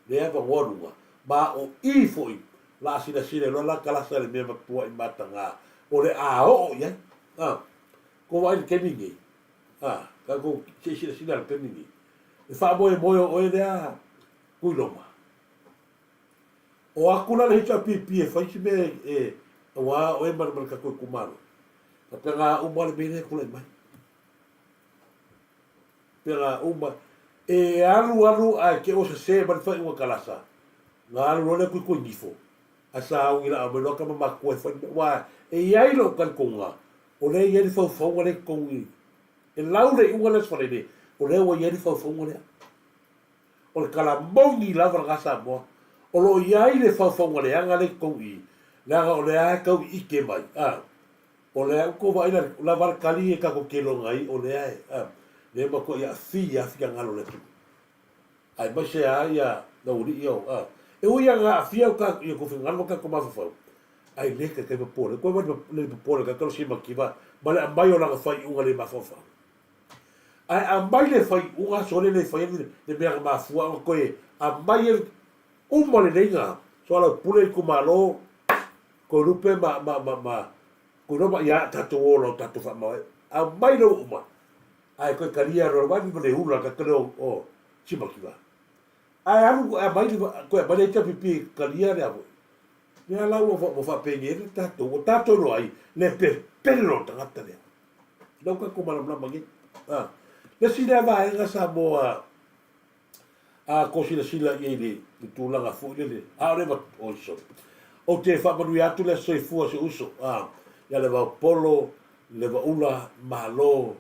lea avanoa luga, ma o i foi la a silasila iloa la kalasa le mea matuai mataga o le a oo i ai. A, kou vaai i le taimi nei, a, tatou se i silasila i le taimi nei, e faamoemoe o oe lea Tuiloma. O atu la le HRPP e fai si mea e aua oe ma le tatou itumalo. Faapena uma le mea lea e tulai mai. Faapena uma. E alu alu ae te o sese mai le faaiuga kalasa, na alu loa lea tuituinifo, ae sauni laa mai loa tama matua e fai le mea. Aua e i ai lou talitonuga, o lea e i ai le faufauga lea i totonu i, e lau le iuga lea Sefalele, o lea ua i ai le faufauga lea. O le tala moni lava lena Samoa. O lo o i ai le faufauga leaga lea i totonu i i, leaga o lea e tau ike mai, a. O lea ua tou vaai lava le tali e tatou te iloga ai, o lea e, a, lea e matuai aafia lava finagalo o le atunuu. Aemaise lava ia laualii ia o, a. E ui lava ina aafia o ta, ia tou finagalo ma tatou mafaufau, ae le taitai popole. Toe vaai le popole tagata o le simativa ma le aumai o lana faaiuga le mafaufau. Ae aumai le faaiuga sole le fai le mea na mafua ona toe aumai ai uma lelei na soalaupule itumalo Toelupe ma ma ma ma Tuiloma ia tatou o loa tatou faamavae aumai lea ua uma ae toe talia loa vai ma le ula ka tele o Simakiva ae alu aumai toe aumai le HRPP e talia lea foi lea la ua ua faapenei ai le tatou ua tatou iloa ai le pepelo o le tagata lea. Lea ua tatou malamalama nei. A. Le isi lea vaega Samoa a tou silasila i ai i le tulaga foi lele, a o le oi sorry. Ou te faamanuia atu le soifua o si ou uso, a, ia Levaopolo, Levaula, Malo,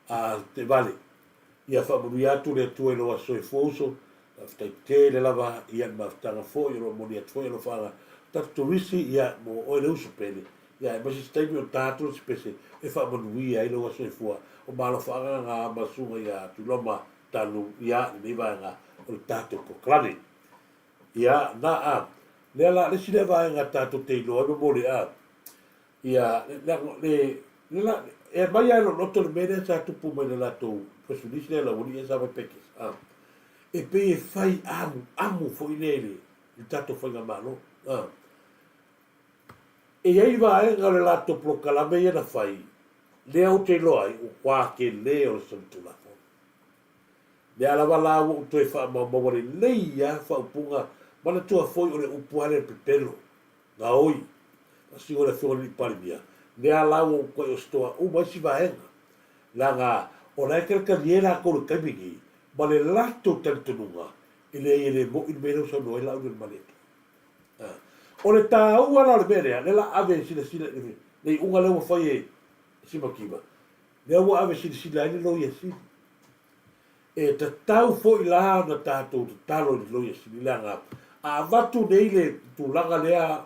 a, Tevale. Ia faamanuia atu le Atua i lou aso soifua uso, faafetai tele lava ia le mafutaga foi o lo o momoli atu foi alofaaga tatou turisi ia mo oe le uso pele, ia aemaise se taimi o ta atu le sipese e faamanuia ai lou aso soifua o ma alofaaga na ma susuga ia Tuiloma Tanu ia lenei vaega o le tatou polokalame. Ia na a lea la le isi lea vaega tatou te iloa ai momoli a ia le le le la e aumai lava i lou loto le mea lea sa tupu mai i le latou press release lea laualii ia sa fai package a e pei e fai amuamu foi lea i le i le tatou faigamalo a e i ai vaega o le latou polokalame ia na fai lea ou te iloa ai ua tele o le solitulafono. Lea lava la ua ou toe faamaumaua lelei lava faaupuga manatua foi o le upu lava lea pepelo gaoi, faasino le Afioga i le Alii Palemia, lea la ua ou toe ositoa uma isi vaega, leaga o la e talitalie latou i le taimi nei, ma le latou talitonuga, e leai e le mo'i le mea lea ua saunoa ai Laaulialemalietoa. O le taua la o le mea lea, lea la ave e silasila i le iuga lea ua fai e Simativa, lea ua ave silasila ai le Loia Sili. E tatau foi la ona tatou tatalo i le Loia Sili leaga a avatu nei le tulaga lea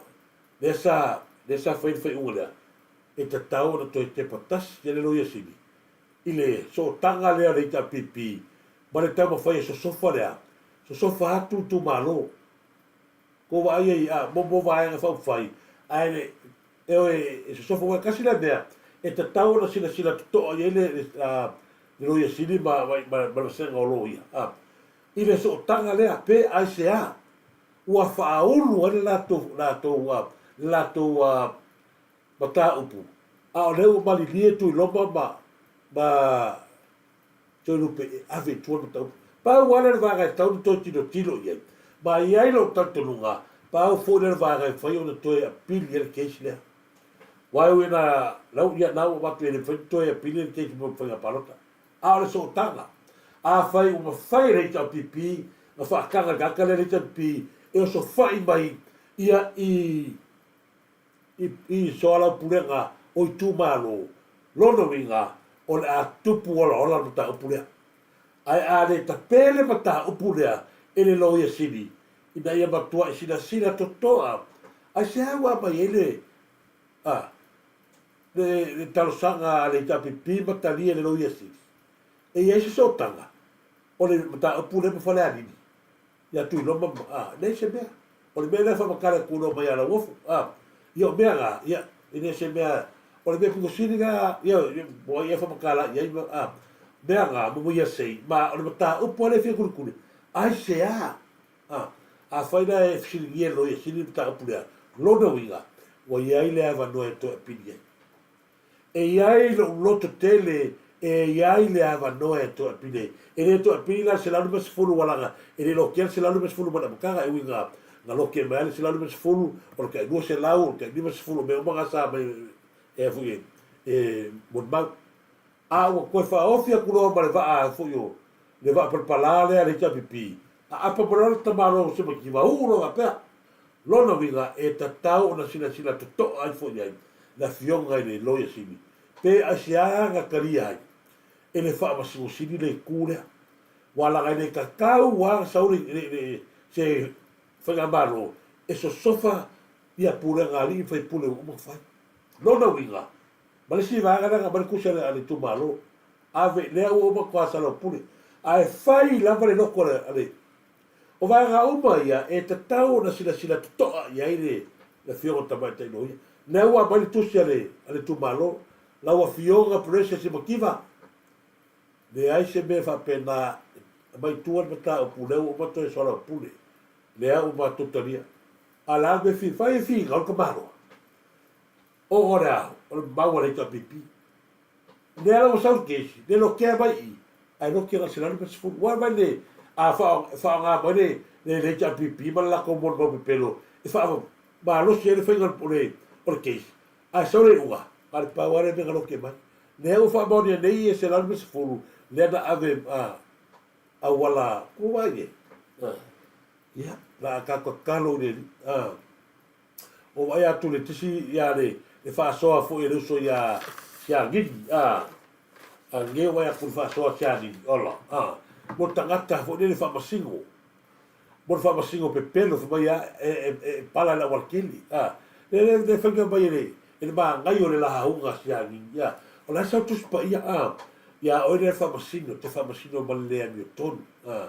lea sa lea sa fai le faaiuga lea, e tatau ona toe tepa tasi le Loia Sili i le sootaga lea o le HRPP ma le taumafai e sosofa lea, sosofa atu itumalo. Kou vaai ai a mo mo vaega faaupufai ae le e o e sosofa aua e tasi lea mea. E tatau ona silasila totoa i ai le le Loia Sili ma ma ma le vasega o loia, a. I le sootaga lea, pe aisea ua faaulu ai le latou latou le latou mataupu, a o lea ua malilie Tuiloma ma ma Toelupe e ave i tua le mataupu. Pau lava lea o le vaega e tatau ona toe tilotilo i ai, ma e i ai lou talitonuga, pau foi lea o le vaega e mafai ona toe apili ai le case lea. Aua e ui ina lau ia na ua avatu e le mafai ona toe apili le case mo faiga palota. A o le sootaga, afai ua mafai e le HRPP ona faataga i le tagata lea le HRPP e osofai mai ia i i soalaupulega o itumalo, lona uiga o le a tupu olaola le mataupu lea. Ae a le tape le mataupu lea e le Loia Sili ina ia matuai silasila totoa, aisea ua aumai ai le a le le talosaga a le HRPP ma talia e le Loia Sili? E i ai se sootaga o le mataupu lea ma Falealili? Ia Tuiloma ma, a, leai se mea. O le mea lea e faamatala e Tuiloma ia Lauofo, a, ia o mea na, ia, e le o se mea, o le mea pito sili lea, ia, po o ai ea e faamatala i ai, a, mea na, mo ia sei, ma o le mataupu lava lea e fia kulikuli, aisea? A, afai la e fesiligia e le Loia Sili le mataupu lea, lona uiga, ua i ai le avanoa e toe apili ai. E i ai lou loto tele e i ai le avanoa e toe apili ai. E le toe apili la le 150 ua laga e le lokia le 150 mai le amataga e ui ina na lokia mai lava le 150, o le tai 200, o le tai 50, o mea uma na sa mai e foi e molimau. A ua toe faaofi atu loa ma le vaa foi o le vaa palapala lea a le HRPP, aapa mai loa le tamaloa o Semativa, uu loa faapea. Lona uiga, e tatau ona silasila totoa ifo i ai le Afioga i le Loia Sili, pe aisea na talia ai e le Faamasino Sili le itu lea. Ua laga e le tatau lava ona sau le se faigamalo e sosofa ia pulega a alii ma faipule ua uma ona fai. Lona uiga, ma le isi vaega lea na aumai le tusi a le itumalo, ave lea ua uma ona toa salaupule, ae fai lava le loto a le O vaega uma ia e tatau ona silasila totoa i ai le Afioga i le Tamaitai Loia. Lea ua aumai le tusi a le itumalo, lau Afioga Precious Makiva, leai se mea faapena, aumai i tua le mataupu, lea ua uma toe soalaupule, lea ua matou talia. A o le a le mea e fia fai, e finau le tamaloa. Ona o le a? O le mau a le HRPP. Lea la ua sau le kesi, le lokea mai i, ae loki na o le 150. Ua mai le, a faaaoga mai le le HRPP ma le latou molimau pepelo e faamalosi ai le faiga o le o le case, ae sau le iuga, na o le pau lava lea mea na loki mai. Lea ua faamaonia nei e 150 lea na ave auala, ua vaai i ai? Ia, la a tatou tatalo i le Alii. Ua vaai atu le tisi ia le le faasoa foi a le uso ia Sianini a a ge vaai atu le faasoa Sianini ola a mo le tagata foi lele faamasino mo le faamasino pepelo fai mai a e e e pala i le aualatele a le le le faiga mai e le e le manaia o le lauga a Sianini a o le a sau Tusi Paia a ia oe lea faamasino te faamasino ma le le amiotonu a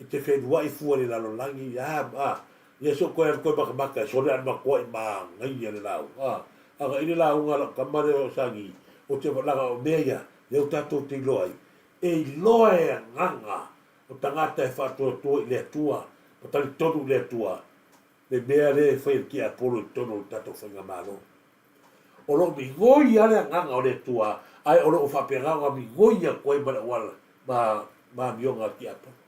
e te feluai fua i le lalolagi a a Ia se o koe alu koe makamaka e sole a makoa i manaia le lauga. A aga i le lauga a lau tama lea o Sagi, o te laga o mea ia, lea ua tatou te iloa ai, e iloa e agaga o tagata e faatuatua i le Atua ma talitonu i le Atua le mea lea e fai e le tiapolo i totonu o le tatou faigamalo. O lo o migoi lava le agaga o le Atua, ae o lo o faapena ona migoi atu ai ma le auala ma ma amioga a le tiapolo.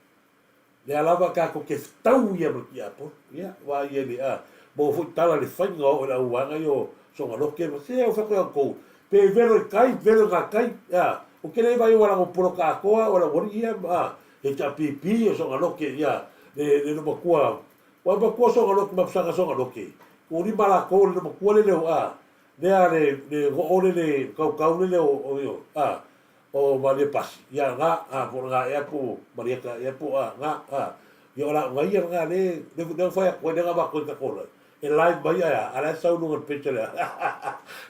Lea lava tatou te fetau ia ma le tiapolo. Ia, vaai ai le, a, maua foi tala i le faiga o oo i le auvaega ia o Sogaloke ma, se o fai atu pe velo i tai, velo i gatai, a, ou te le vaai ua lago poloka atoa o le aualii ia, a, HRPP o Sogaloke, ia, le, le matua, ua matua Sogaloke ma Pusaga Sogaloke, ua lima latou le matua le leo, a, lea le, le goo le le kaukau le leo o, a, O Maria Pasi, ia nga, a, po o nga ea po o Marieta ea po o a, nga, a. Ia o la nga ia nga le, le le whai atu ai le nga mako i ka kona. E live mai ai a, a la e sau lunga le picture lea.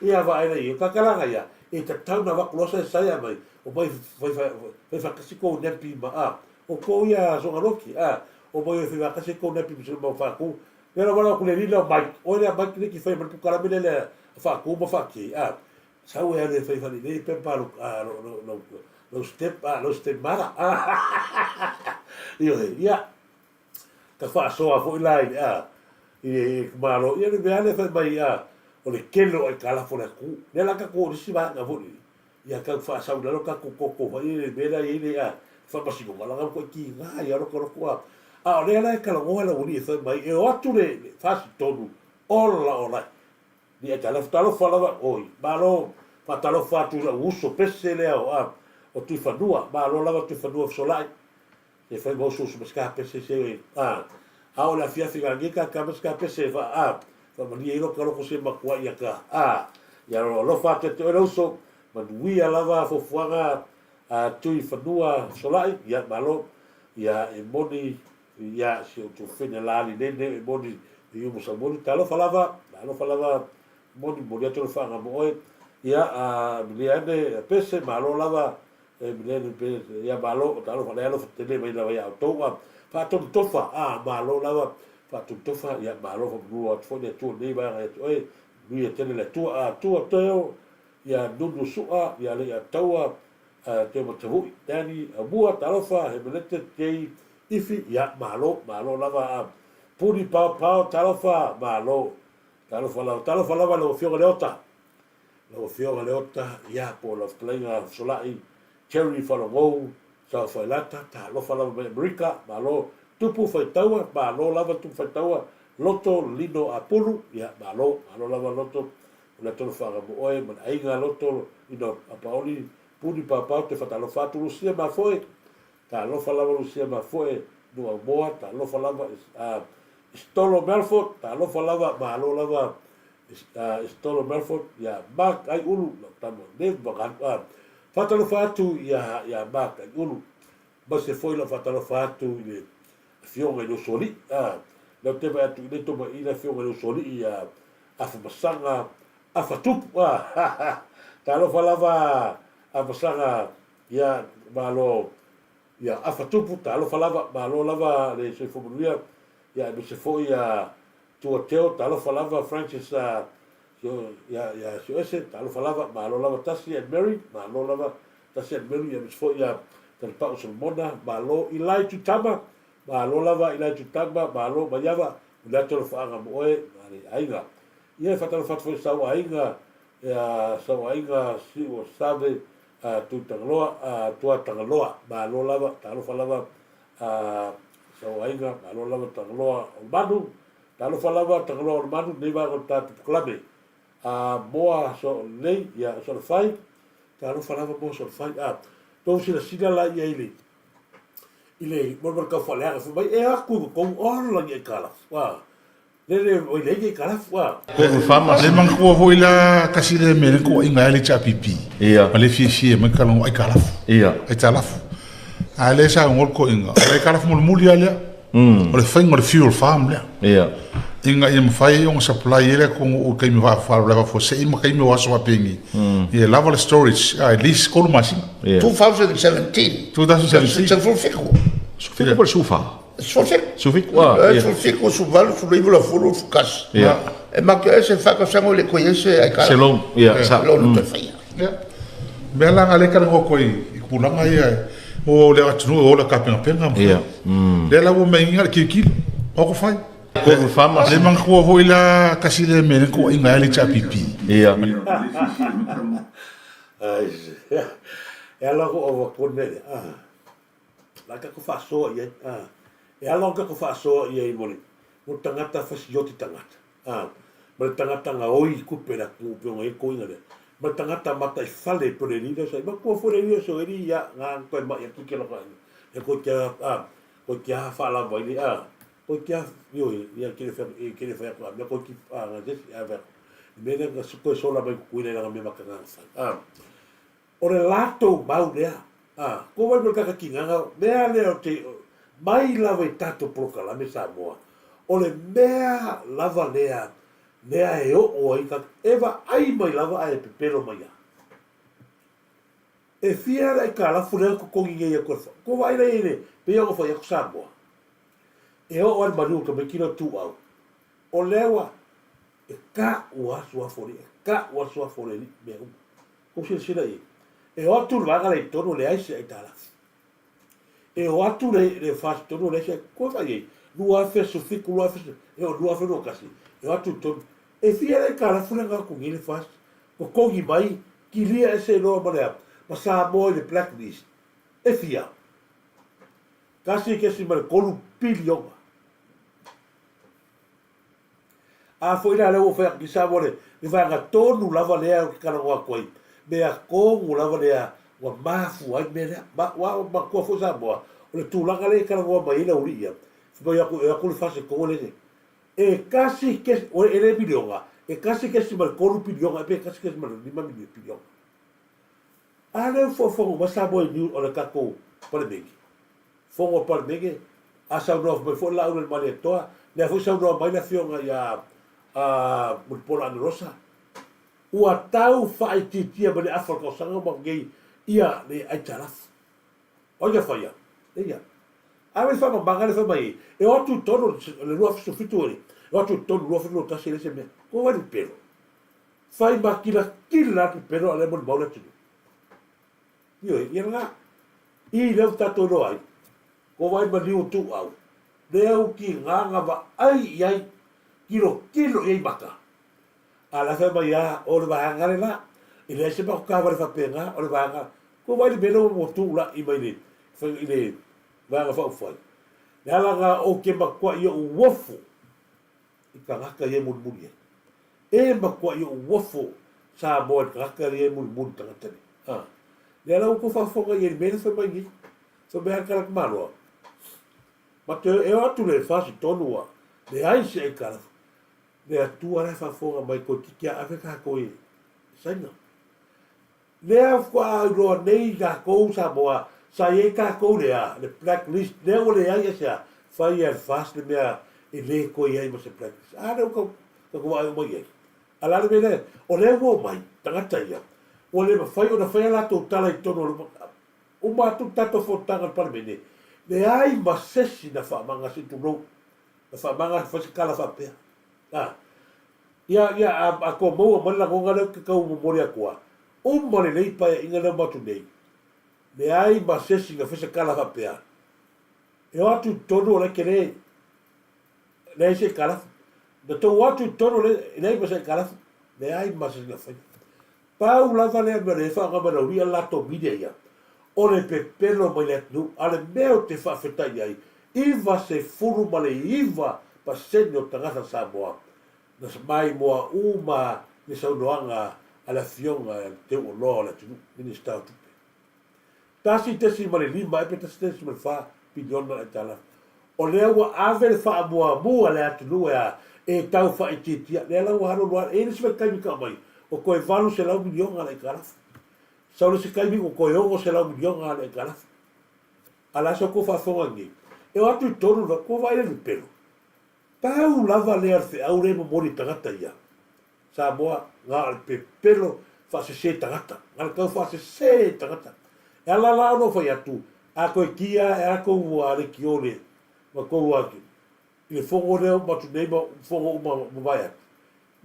Ia vaai la ia, kakalanga ia, e tatau na vaku loa sa saia mai, o mai fai fai fai whakasi kou nepi ma, a, o kou ia Sogaloki, a, o mai fai whakasi kou nepi ma sila mau whaku. Lea la wala ku le lila o Mike, oe lea Mike le ki whai mai le pukalame le le whaku ma whaki, a. Sau e alu e fai faalelei pepa a lou step a lou step mother. Ioe, ia, ta faasoa foi la i le a i le Malo, ia le mea lava lea fai mai a o le tele o aitalafu a le atunuu. Lea la tatou o le isi vaega foi lele, ia tau faasau i lalo tatou toto foi lele i le mea la e i ai le a faamasinoga, leaga ua matuai tiga ai lava lota loto a. A o lea la e talanoa le aualii e fai mai e o atu le FAST tonu, ola ola e. Ni aitalafu talofa lava oi malo faatalofa atu i la'u uso pese lea o a o Tuifanua malo lava Tuifanua fesolai se fai ma uso uso ma se pese se a a o le afiafi ga ni ka ka ma se pese fa a faamalie ai lota loko se matua ia ka a ia alofa atu ia te oe le uso manuia lava fuafuaga a Tuifanua fesolai ia malo ia e moni Ia, si ou tuafafine la Lilene e moni i umu Samuelu, talofa lava, talofa lava moni, momoli atu le faaga mo oe. Ia, a milia ane a Pese, malo lava, e milia ane Pese, ia malo, talofa le alofa tele mai lava ia outou, a faatonu tofa, a malo lava, faatonu tofa, ia malo faamanu atu foi le Atua i lenei vaega ia te oe, manuia tele le Atua, a Atua Teo, ia Nunu Sua, ia Leiataua, A Teo Matavu'i, Danny, Aumua, talofa, Hemelete, Jay, Ifi, ia, malo, malo lava a Puni Paopao, talofa, malo, talofa lava, talofa lava i lau Afioga Leota, lau Afioga Leota, ia, po o lau fetalaiga Fesolai, Jerry Falogou, Saofailata, talofa lava mai Amerika, malo, Tupu Faitaua, malo lava Tupu Faitaua, Loto Lino Apulu, ia, malo, malo lava Loto, o le alofaga mo oe ma le aiga Loto Lino Apaoli, Puni Paopao, te faatalofa atu Lusia Mafoe, Talofa lava Lusia Mafoe Nuuamoa, talofa lava Istolo Melford, talofa lava, malo lava Istolo Melford, ia Mark Aiulu, lau tama nei ma faatalofa atu ia Mark Aiulu, aemaise foi lau faatalofa atu i le afioga i le Usoalii, lea ou te vaai atu i nei toma i le afioga i le Usoalii ia Afamasaga Afatupu, talofa lava Afamasaga Ia, malo, ia afa tupu, talofa lava, malo lava le soifua manuia, ia aemaise foi ia Tua Teo, talofa lava Francis sio, ia, ia Sioese, talofa lava, malo lava Tasi and Mary, malo lava Tasi and Mary, aemaise foi ia Talepa'u Solomona, malo Ilai Tutama, malo lava Ilai Tutama, malo Maiava, o le atu alofaaga mo oe ma le aiga. Ia, e faatalofa atu foi i sau aiga, ia sau aiga Siu o Save, a Tui Tagaloa, a Tua Tagaloa, malo lava, talofa lava a Sauaiga, malo lava Tagaloa o le Manu, talofa lava Tagaloa o le Manu, lenei vaega o le tatou polokalame. A Moa so lelei, ia so le fai, talofa lava Moa so le fai. A tou silasila la ia i le i le mo le tau faaleaga fai mai e atu i totonu ola ni aitalafu. A Lele oi leai ni kalafu a. Le manatua foi la tasi lea mea lea na tuuaiga ai le HRPP. Ia. Ma le fiafia mai talanoa aitalafu. Ia. Aitalafu. A lea sa saunoa le toeaina, o le aitalafu mulimuli lava lea. O le faiga o le fuel farm lea. Ia. Ina ia mafai ona supply ai le atunuu i taimi faalavelave faafuasei ma taimi o aso faapenei. Ia lava le storage at least 3 masina. Ia. 2017. 2017. 17. 17 po o le 14? 17. 17 ua. 17, 18, 19, 20, 21. Ia. E matou ese whakasanga o le koe ese ai Se loan. Ia, sa. Loan toe whaia. Ia. Mea la nga le talanoa atu ai i tulaga ia o le atunuu e ola tapenapenaga ma Ia. Lea la ua meinga le tilotilo, o ko fai. Ko farmers. Le manatua foi la tasi lea mea lea na tuuaiga ai le HRPP. Ia. Ai, e ala ko o wa mele. Ah. La tatou faasoa i ai, a. E ala ona tatou faasoa i ai mo le, mo le tagata fasioti tagata, a. Ma le tagata gaoi i tupe i le atunuu pei ona i ai le toeaina lea. Ma le tagata mataifale pei o le alii lea sa i ai. Manatua foi le alii lea sa i ai, ia, na ona toe mai atu ke laka ia koe te a, koe te a faalava i le, a, koe te a, ioe, ia ke le whai, ke le whai atu a mea koe ki, a, nga jesi, a, whai atu. I mea lea na koe sola mai kukuila i lana mea makanga na whai, a. O le latou mau lea, a, ko wai mo le kakakinaga, mea lea o te, mai lava i tatou polokalame Samoa, o le mea lava lea, mea e oo ai ka, e vaai mai lava ae pepelo mai a. E fia le aikalafu lea totogi nei atu e le, ko vaai la i le, pei ona fai atu Samoa, e oo lava i le maliu o le tamaiti lea o Tuuau, o lea ua, e tau lava suafa o le, e tau lava suafa o le alii, mea uma. Kou silasila i ai. E o atu le vaega lea i totonu e leai se aitalafu. E o atu le, le FAST i totonu e leai se, koe vaai i ai, 2017, 20, e o 2021, e o atu i totonu. E fia le aitalafu lea na o atu nei le FAST, totogi mai, kilia ese loa ma le a, ma Samoa i le black list. E fia? 1.3 piliona. A foi la lea ua fai atu nei Samoa le, le vaega tonu lava lea ou te talanoa atu ai, mea tonu lava lea ua mafua ai le mea lea. Ma, ua manatua foi Samoa, o le tulaga lea e talanoa mai ai le aualii ia, fai mai atu, e o atu le fasi tonu le, e tasi kesi, e le miliona, e 1.3 piliona, e pe 1.5 piliona. A lea ua faafofoga uma Samoa i news o le tatou Palemene. Fono a le Palemene, a saunoa mai foi Laaulialemalietoa, lea foi saunoa mai le afioga ia Mulipola Anarosa, ua tau faaitiitia mai le afa o le tausaga ma nei ia le aitalafu. O ai na faia? Ia. Ave le faamamaga lea fai mai ai, e o atu i totonu o le 2017 e o atu i totonu 2021 e leai se mea. Ko wai le pepelo? Fai ma kilatila atu pepelo a o lea e molimau le atunuu. Ioe, ia lena. I lea ua tatou iloa ai, ko wai maliu o tuuau, lea u tiga na vaai i ai, tilotilo i ai maka. A la fai mai a, o le vaega le la. E leai se matou taavale faapena, o le vaega, ko wai le mea lea ua tuulai mai le, i le Vaega Faaupufai. Le ala na ou te matuai ou uofu i tagata ia e mulimuli ai. E matuai ou uofo Samoa i le tagata ia e mulimuli tagata nei. A. Lea la ua tou faafofoga i ai i le mea lea fai mai nei. Fai mai lava le Kalaki Maloa, ma te e o atu le fasi tonu ua leai se aitalafu. Le Atua la e faafofoga mai toeitiiti a ave tatou i Saina. Lea faatoa iloa nei tatou Samoa sa i ai tatou lea le black list lea ua leai aisea fai e le FAST le mea e le toe i ai ma se black list a lea ua tatou vaai uma i ai a le a le mea lea o lea ua omai tagata ia ua le mafai ona fai a latou tala i totonu o le uma atu le tatou fonotaga a le Palemene leai ma sesi na faamaga se i tulou na faamaga fai se tala faapea a Ia, ia, a, a tou maua mai le lagona lea ou te tau momoli atu a, uma lelei paeaiga lea uma atu nei, leai ma se isi na fai se tala faapea, e o atu i totonu o la e tele, leai se aitalafu. Na tou o atu i totonu o le, leai ma se aitalafu, leai ma se isi na faia. Pau lava lea mea o lea e faaaoga mai lau ia latou media ia, o le pepelo mai le atunuu, a o le mea ou te faafetai ai, 99% o tagata Samoa na maimoa uma le saunoaga a le Afioga i le Teuoloa o le atunuu, Minisita o Tupe. 1.5 ea pe 1.4 piliona le aitalafu. O lea ua ave le faamuamua le atunuu e a? E tau faaitiitia. Lea la ua alu alu lava, e i ai le isi vaitaimi tau mai, ua toe 800 miliona le aitalafu. Sau le isi taimi ua toe 600 miliona le aitalafu. A o le a sa outou faafofoga nei? E o atu i totonu le, ua vaai le lupelo. Pau lava lea o le feau lea e momoli i tagata ia, Samoa, na o le pepelo faasese tagata, na o le tau faasese tagata. E ala la ona ou fai atu, a toe ki a e a tou leitio le, ma tou a, i le fono lea uma atu nei ma fono uma mavae atu,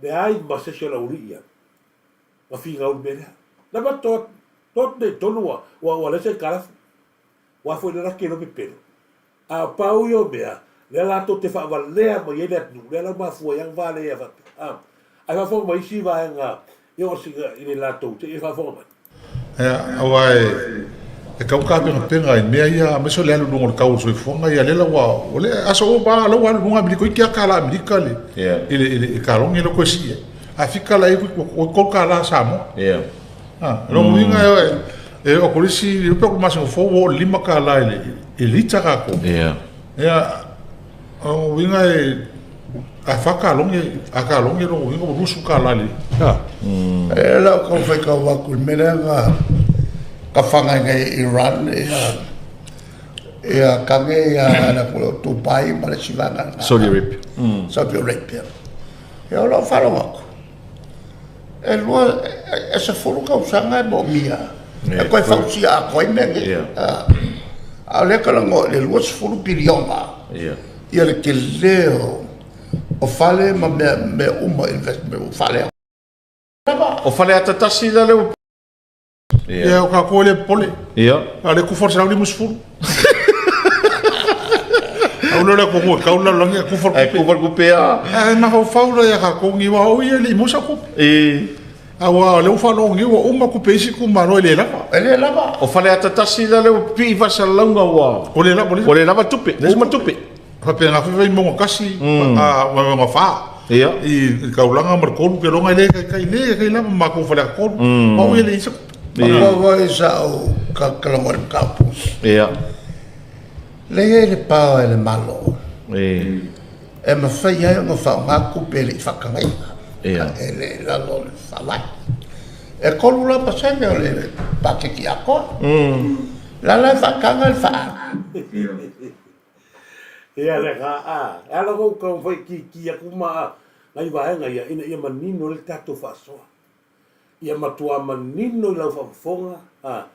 leai ma se isi o le aualii ia na finau i le mea lea. Na ma to, to atu nei i totonu ua, ua, ua leai se aitalafu. Ua foi le laki e lo pepelo. A pau ia o mea, lea latou te faavalea mai ai le atunuu, lea la ua mafua ai va lea faapea. A, ae faafofoga mai isi vaega e oo sina i le latou, se i faafofoga mai. Ia, aua e, e tau tapenapena i mea ia, aemaise o le alu i luga o le tau o le soifuaga, ia lea la ua, o le aso uma lava, la ua alu i luga Amerika, toeitiiti lava tala Amerika le, i le, i le kalone lea ua toe sii ai. A fika la i ai, ua $3 Samoa. Yeah. Ah, lona uiga e oo atu i le isi, le iloa pe o le masina fou ua oo i le $5 i le i le lita tatou. Ia. Ia, o lona uiga e a fa kalone, a kalone lona uiga ua $20 i le lita. E la o kau whaikau atu i le mea lea na ka whangai nei Iran ia ia kange ia la ko Dubai ma le sivana na. Saudi Arabia. Saudi Arabia. Ia o lau faalogo atu. E lua, e 10 tausaga e moomia e toe fausia atoa ai mea nei. A o lea e talanoa i le 20 piliona ia le tele o fale ma mea uma investment ua faaleaga. O Faleata 1 la lea ua. Ia, o tatou e le popole. Ia. A o le kufa o le 150. Au lea o le atunuu e tau le lalolagi ae kufa le Ae tupe. kufa le tupe a. Ae mafaufau loa ia tatou nei, aua o ia e le i maua sau tupe. Aua o lea ua faalogo nei ua uma tupe a isi itumalo e le lava. E le lava. O Faleata 1 la lea ua pipii faasalalauga ua. Ua le lava, ua le lava tupe, uma tupe. Faapena foi Vaimauga 1, Vaimauga 4. Ia. I le taulaga ma le 3, ou te iloa e le taitai, le taitai lava ma matou Faleata 3. O au e leai se tupe. Pau foi sa ou talatalanoa i le mataupu. Ia. Lea e i ai le power e le Malo e mafai ai ona faaaoga tupe e le i faatagaina. E le i lalo o le Faavae. E 3 la pasene o le paketi atoa. La la e faataga le faaalu. Ia le ga a, e ala kou kau fai ki ki aku ma ngai vaega ia ina ia manino le tatou faasoa. Ia matua manino i lau faafofoga, a,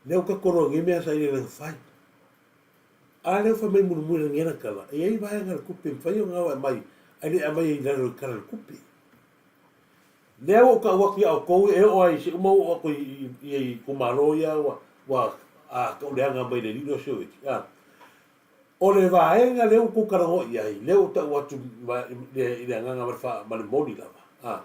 lea ua kakoloa nei mea sa i le fai. A lea ua fai mai mulimuli le ngena kala, e iai vaega le tupe mafai ona ao e aumai, ae le aumai i lalo i le kala o le tupe. Lea ua ou tau atu ia outou e oo ai se uma ua oo atu i itumalo ia ua ua a tau leaga mai le alii lea o Sioeti, a. O le vaega lea ua tou talanoa i ai, lea ua tau atu i le agaga ma le fa, ma le moni lava, a.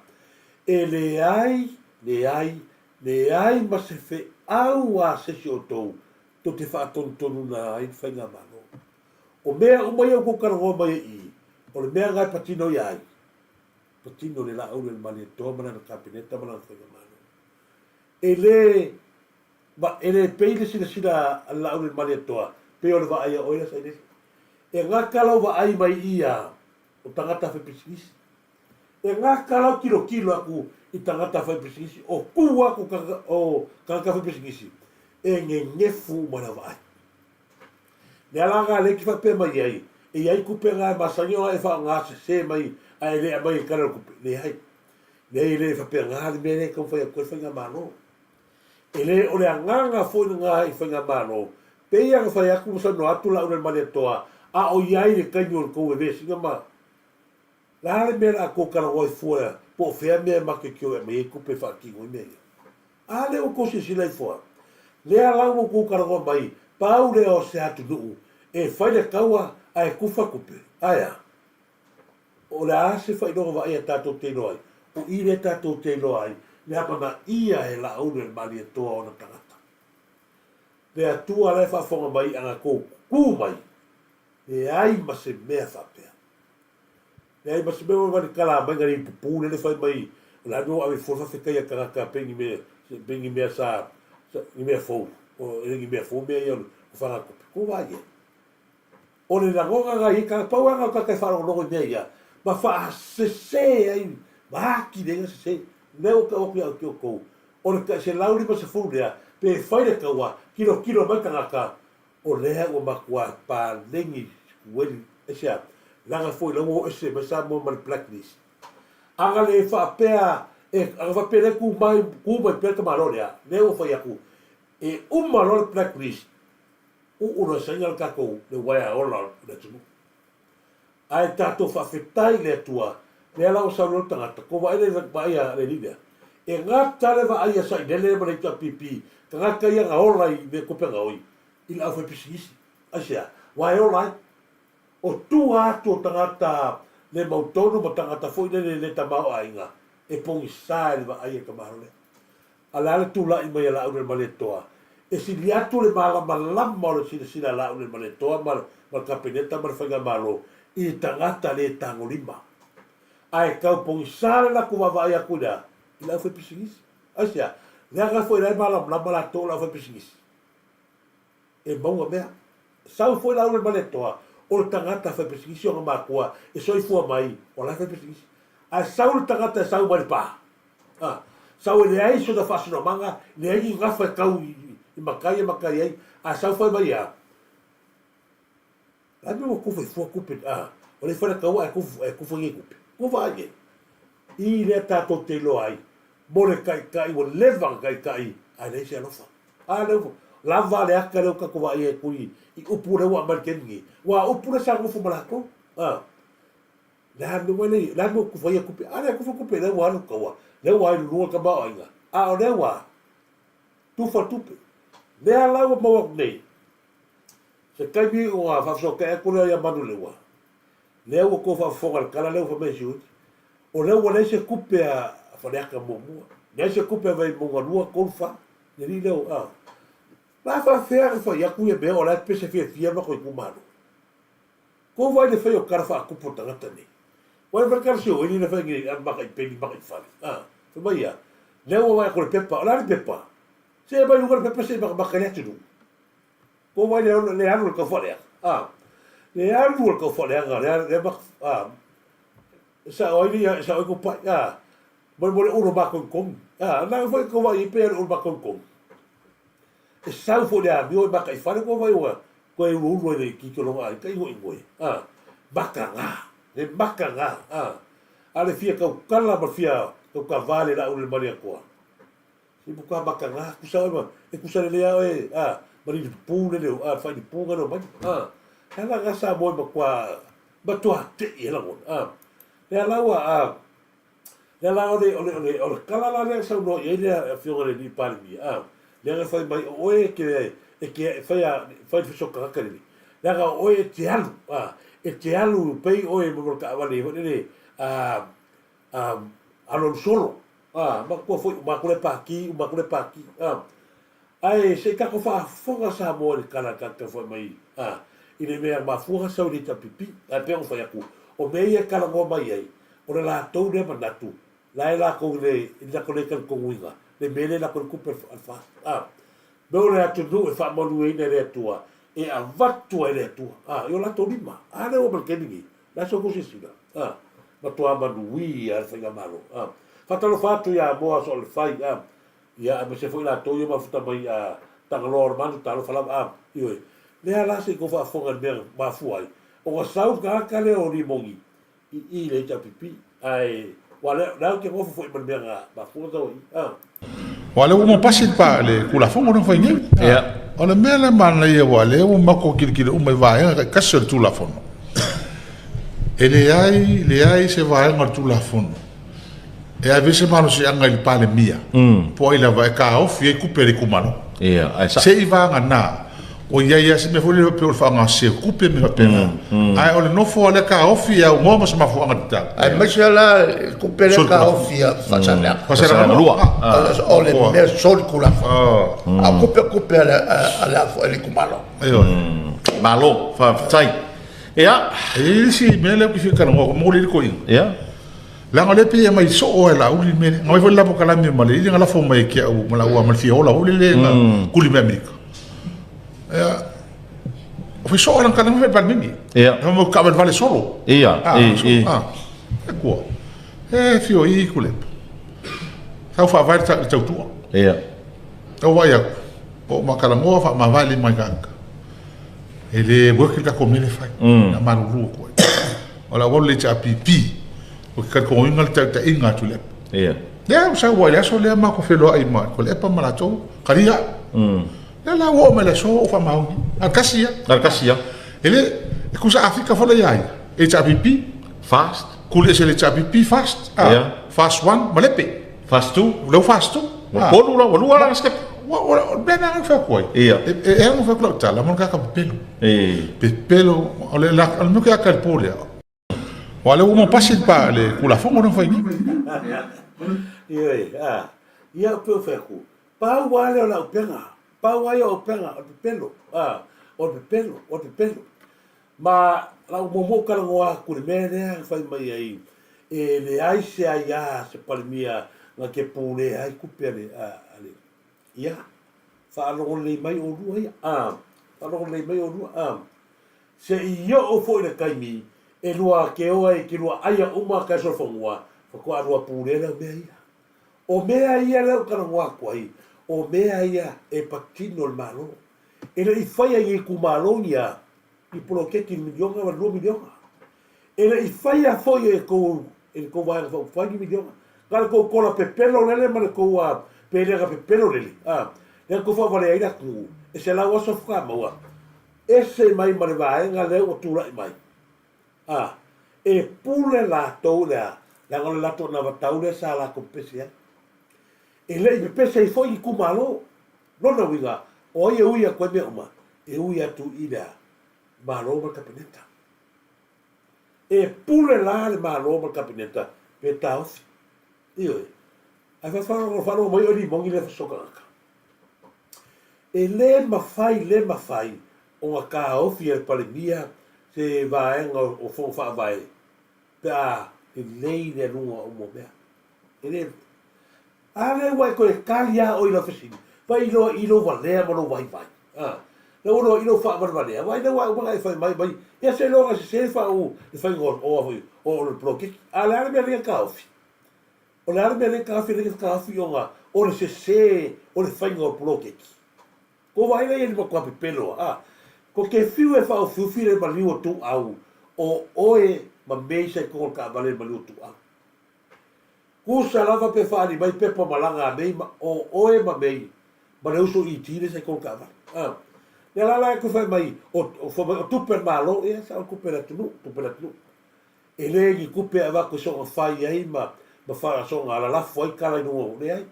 E leai, leai, leai ma se feau a se isi o outou tou te faatonutonuina ai le faigamalo. O mea uma ia ua tou talanoa mai ai i i, o le mea lena e patino ia ai, patino le Laauli o le Malietoa ma lana Kapeneta ma lana faigamalo. E le, ma, e le pei le silasila a le Laauli o le Malietoa, pei o le vaai a oe lea Sailele. E gata lau vaai mai ia o tagata faipisinisi. E gata lau tilotilo atu i tagata faipisinisi, o tu atu o tagata faipisinisi, e nenefu uma lau vaai. Le ala lena lea e te faapea mai ai, e i ai tupe na e masani ona e faaaoga sese mai ae le aumai e tala o le tupe. Leai. Leai e le faapena le mea lea e taumafai atu ai le faigamalo. E le o le agaga foi lena i faigamalo, pei lava ona fai atu ma saunoa atu Laaulialemalietoa, a o i ai le taimi o le tou vevesiga ma Le a le mea o le a tou talanoa ai fua po o fea mea e makekeoi e aumai ai tupe e faatino ai mea ia? A lea ua tou silasila ifo a? Lea la ua tou talanoa mai, pau lea o se atunuu e fai le taua ae tufa tupe. Ae a? O le a se faailoga vaaia tatou te iloa ai? O i lea tatou te iloa ai le amanaia e Laauli o le Malietoa o ona tagata. Le Atua la e faafofoga mai ana tou tu mai, leai ma se mea faapea. Leai ma se mea ua vale tala mai nai pupu lele fai mai o le a mea ua ave fua faafetai a tagata pei ni mea pei ni mea sa ni mea fou o e le ni mea fou mea ia o le faga tupe ko vaai ai. O le lagona na i ai pau lava na o tagata e faalogologo i mea ia ma faasese ai ma atili ai na sese. Lea ua tau atu ia te outou o le tai 150 lea pe fai le taua tilotilo mai tagata O lea ua matua paleni sikueli aisea? Leaga foi la ua o ese mai Samoa ma le blacklist. Ana le faapea e ana faapea lea tu mai tu mai pea le tamaloa lea, lea ua fai atu e uma loa le blacklist uu loa e saina le tatou le uaea ola o le atunuu. Ae tatou faafetai i le Atua lea la ua sau loa le tagata ko vaai le vaai a le alii lea e gata le vaai a Sailele ma le HRPP tagata ia na ola i mea tupe gaoi i le aufaipisinisi aisea aua e ola ai o tua atu o tagata le mautonu ma tagata foi lele le tamaoaiga e pogisa i le vaai a le tamaloa lea. A le a le tulai mai a Laaulelemaletoa? E sili atu le malamalama o le silasila a Laaulelemaletoa ma le Kapeneta ma le Faigamalo i tagata le tagolima. Ae tau pogisa le latou vaavaai atu i le a? I le aufaipisinisi. Aisea? Leaga foi la e malamalama latou o le aufaipisinisi. E maua mea. Sau foi Laaulelemaletoa, o le tagata faipisinisi ona matua e soifua mai, o la e faipisinisi. Ae sau le tagata e sau mai le pa. A, sau e leai sona faasinomaga, leai ni gafa e tau i matai e matai ai, a sau fai mai a, le a le mea ua kufa i fua tupe, a, o le fale taua ae kufa, ae kufa nei tupe. Ua vaai ai. I lea tatou te iloa ai, mo le taitai ua leva ona taitai, ae leai se alofa. A lea ua lava le ata lea ua tatou vaai ai atu i, i upu lea ua aumai i le taimi nei. Aua o upu lea sa nofo ma latou. A. Le a le mea le a le mea ua tufa ia tupe? A lea tufa tupe lea ua alu taua, lea ua ai lua le tamaoaiga. A o lea ua Tufa tupe. Lea la ua maua atu nei, se taimi ona faafesootai atu lea ia Manuleua, lea ua tou faafofoga i le tala lea ua fai mai e Siuiti, o lea ua leai se tupe a Faleata muamua, leai se tupe a Vaimauga 2, 3, 4, le alii lea a. O le a faafefea ona fai atu ia mea o la e pese fiafia lo matou itumalo? Kou vaai i le fai o tala faatupu a tagata nei. Ua le fai tala sioeli le fai nei a maka i peni maka i fale. A, fai mai ia, lea ua vaai atu i le pepa, o le a le pepa? Se aumai i luga le pepa se i makamaka ai le atunuu. Kou vaai le, le alu o le taufaaleaga. A, le alu o le taufaaleaga, le, le, a, e sao ai le, e sao ai kou pai. A, mo, mo le ulo makonikoni. A, na foi kou vaai i pe le ulo makonikoni. E sau foi le amio e maka i fale kou vaai ua, Koe uluulu ai le itiiti o lona aiga igoigoe, a, maka ga, le maka ga, a, a le fia tautala ma le fia tautava le laau le Malietoa. Se matua maka ga, kusa oe ma, e kusa lelei a oe, a, ma le ilipupu le leo, a, le faailipupu na leo mai, a, he ala ga Samoa e matua, matua te'i ai lagona, a, lea la ua, a, Lea la o le, o le, o le, o le tala la lea na saunoa i ai le Afioga i le Alii Palemia, a, lea na fai mai, o oe e te, e te, e fai a, fai le fesootagata lenei, leaga o oe e te alu, a, e te alu pei oe ma le taavale foi lele, a, a, alualu solo, a, manatua foi, uma atu le pati, uma atu le pati, a. Ae se i tatou faafofoga Samoa i le tala a tatou fai mai, a, i le mea mafua na sau i le HRPP. Ae pei ona fai atu, o mea ia e talanoa mai ai, o le latou lea manatu, la e latou i le, i le latou le talitonuina, le mea lea e lako ai le tupe a le FAST. A, mea o le atunuu e faamanuiaina e le Atua, e avatu ai e le Atua, a, i o latou lima. A lea ua ma le taimi nei, o le a se outou silasila? A, matua manuia le Faigamalo. A, faatalofa atu ia Moa Soolefai, a, Ia, aemaise foi latou ia mafuta mai a Tagaloa o le Manu, talofa lava, a, ioe. Lea la se i tou faafofoga i le mea na mafua ai ona sau le tagata lea o Rimoni i i i le HRPP, ae, ua lea, lea ou te nofo foi ma le mea na mafua ona sau ai i i, a. Aua o lea ua uma pasi le pa, le Tulafono lea na fai nei. Ia. O le mea lea manaia aua o lea ua matou tilotilo uma i vaega taitasi o le Tulafono. E leai, leai se vaega o le Tulafono e ave ai se malosiaga i le Palemia po o ai lava e taofi ai tupe a le itumalo. Ia, ae sa. Se i vagana o i ai lava se mea foi lea pei o le faaaoga o tupe ma mea faapena. Ae o le nofo lava lea taofi e aunoa ma se mafuaaga tatau. Aemaise la le tupe lea taofi a Faasaleleaga. Faasaleleaga 2. O le mea solitulafono. A o tupe o tupe a le itumalo. Ioe. Malo, faafetai. Ia. E i ai le isi mea lea ou te fia talanoa, momoli ai le toeaina. Ia. Leaga o lea e pei e aumai soo e Laauli le mea lea. Na aumai foi le lapo kalame ma le ili na lafo mai ke au ma lau ma le fia ola foi lele na kuli mai Amerika. Ia, o fai soo lana kalame fai Palemene. Ia. Na mo ka vale solo. Ia, e, e. Ah, e kua. E fio i kulepa. Sau faavae le tautua. Ia. Tau vai aku. O makalagoa faamavae le mai kaka. E le work le tatou mea lea e fai. Na malulu atu ai. O le auala le HRPP, o ke talitonuina le taitaiga a Tuilaepa. Ia. Lea ua sau ai le aso lea matou feloai ma Tuilaepa ma latou, kalia au. Lea la ua oo mai le aso ua faamaoni. Na o le tasi ia. Na o le tasi ia. E le, e tusa Afrika foi la ia ia. HRPP. Fast. Kuli ese le HRPP fast. Ia. Fast 1, malepe. Fast 2. Lea ua fast 2. Ua tolu la, ua lua la step. Ua, ua, o le mea lena na fai atu ai. Ia. E ano fai atu lau tala, mo le kaka pepelo. E. Pepelo, o le, o le mea ke aka i le po lea. Aua o lea ua uma pasi le pa, le Tulafono lea na fai nei. Ioe, a, ia ou pei o fai atu, pau lava lea o le auupega, pau lava ia o auupega, o le pepelo, a, o le pepelo, o le pepelo. Ma lau muamua ou talanoa atu i le mea lea na fai mai ai, e leai se aiā a se Palemia na te pulea ai tupe a le, a le, ia, faalogo lelei mai oulua ia, a, faalogo lelei mai oulua, a, se i oo foi le taimi e lua te o ai e te lua aia uma ka solofanua, faatoa lua pulea lea o mea ia. O mea ia lea ou talanoa atu ai, o mea ia e patino le Malo. E le i faia i itumalo ni a, ni poloketi i le miliona ma le 2 miliona. E le i faia foi e tou, e le tou Vaega Faaupufai ni miliona. Na o le tou kola pepelo lele ma le tou a, pelega pepelo lele, a, lea na tou faavalea ai le atunuu, e 100 aso faatoa maua. Ese mai ma le vaega lea ua tulai mai. A, e pule latou i le a, leaga o le latou anavatau lea sa latou pepese ai. E le i pepese ai foi itumalo. Lona uiga, o ai e ui atu ai mea uma? E ui atu i le Malo ma le Kapeneta. E pule la le Malo ma le Kapeneta pe taofi. Ioe. Ae faafalogo faalogo mai o limoni lea fasoa tagata. E le mafai, le mafai ona taofi e le Palemia se vaega o Fono Faavae pe a lelei le aluga o uma o mea. E le, a lea ua e toe tali lava oe i lau fesili, vaai loa i lou valea ma lou vaivai. A, lea ua loa i lou faavalevalea, vaai lea ua uma ona e fai mai, mai, ia seiloga sese le faauu le faiga o, o, o, o le poloketi. A o le a le mea lea e taofi? O le a le mea lea e taofi, lea e taofi ona o le sese o le faiga o le poloketi? Ua vaai lea i le matua pepelo a, ko te fiu e faaofiufi le maliu o Tuuau o oe ma mei sa i totonu o le taavale le maliu o Tuuau. Kusa lava pe faali mai pepa malaga a mei ma o oe ma mei ma le uso ET lea sa i totonu o le taavale. A. Lea la la e toe fai mai o, o, fai mai o tupe a le Malo, ia sa o tupe a le atunuu, tupe a le atunuu. E le ni tupe e avatu e soona fai ai ma, ma fa, soona lalafo ai tala i luga o, leai.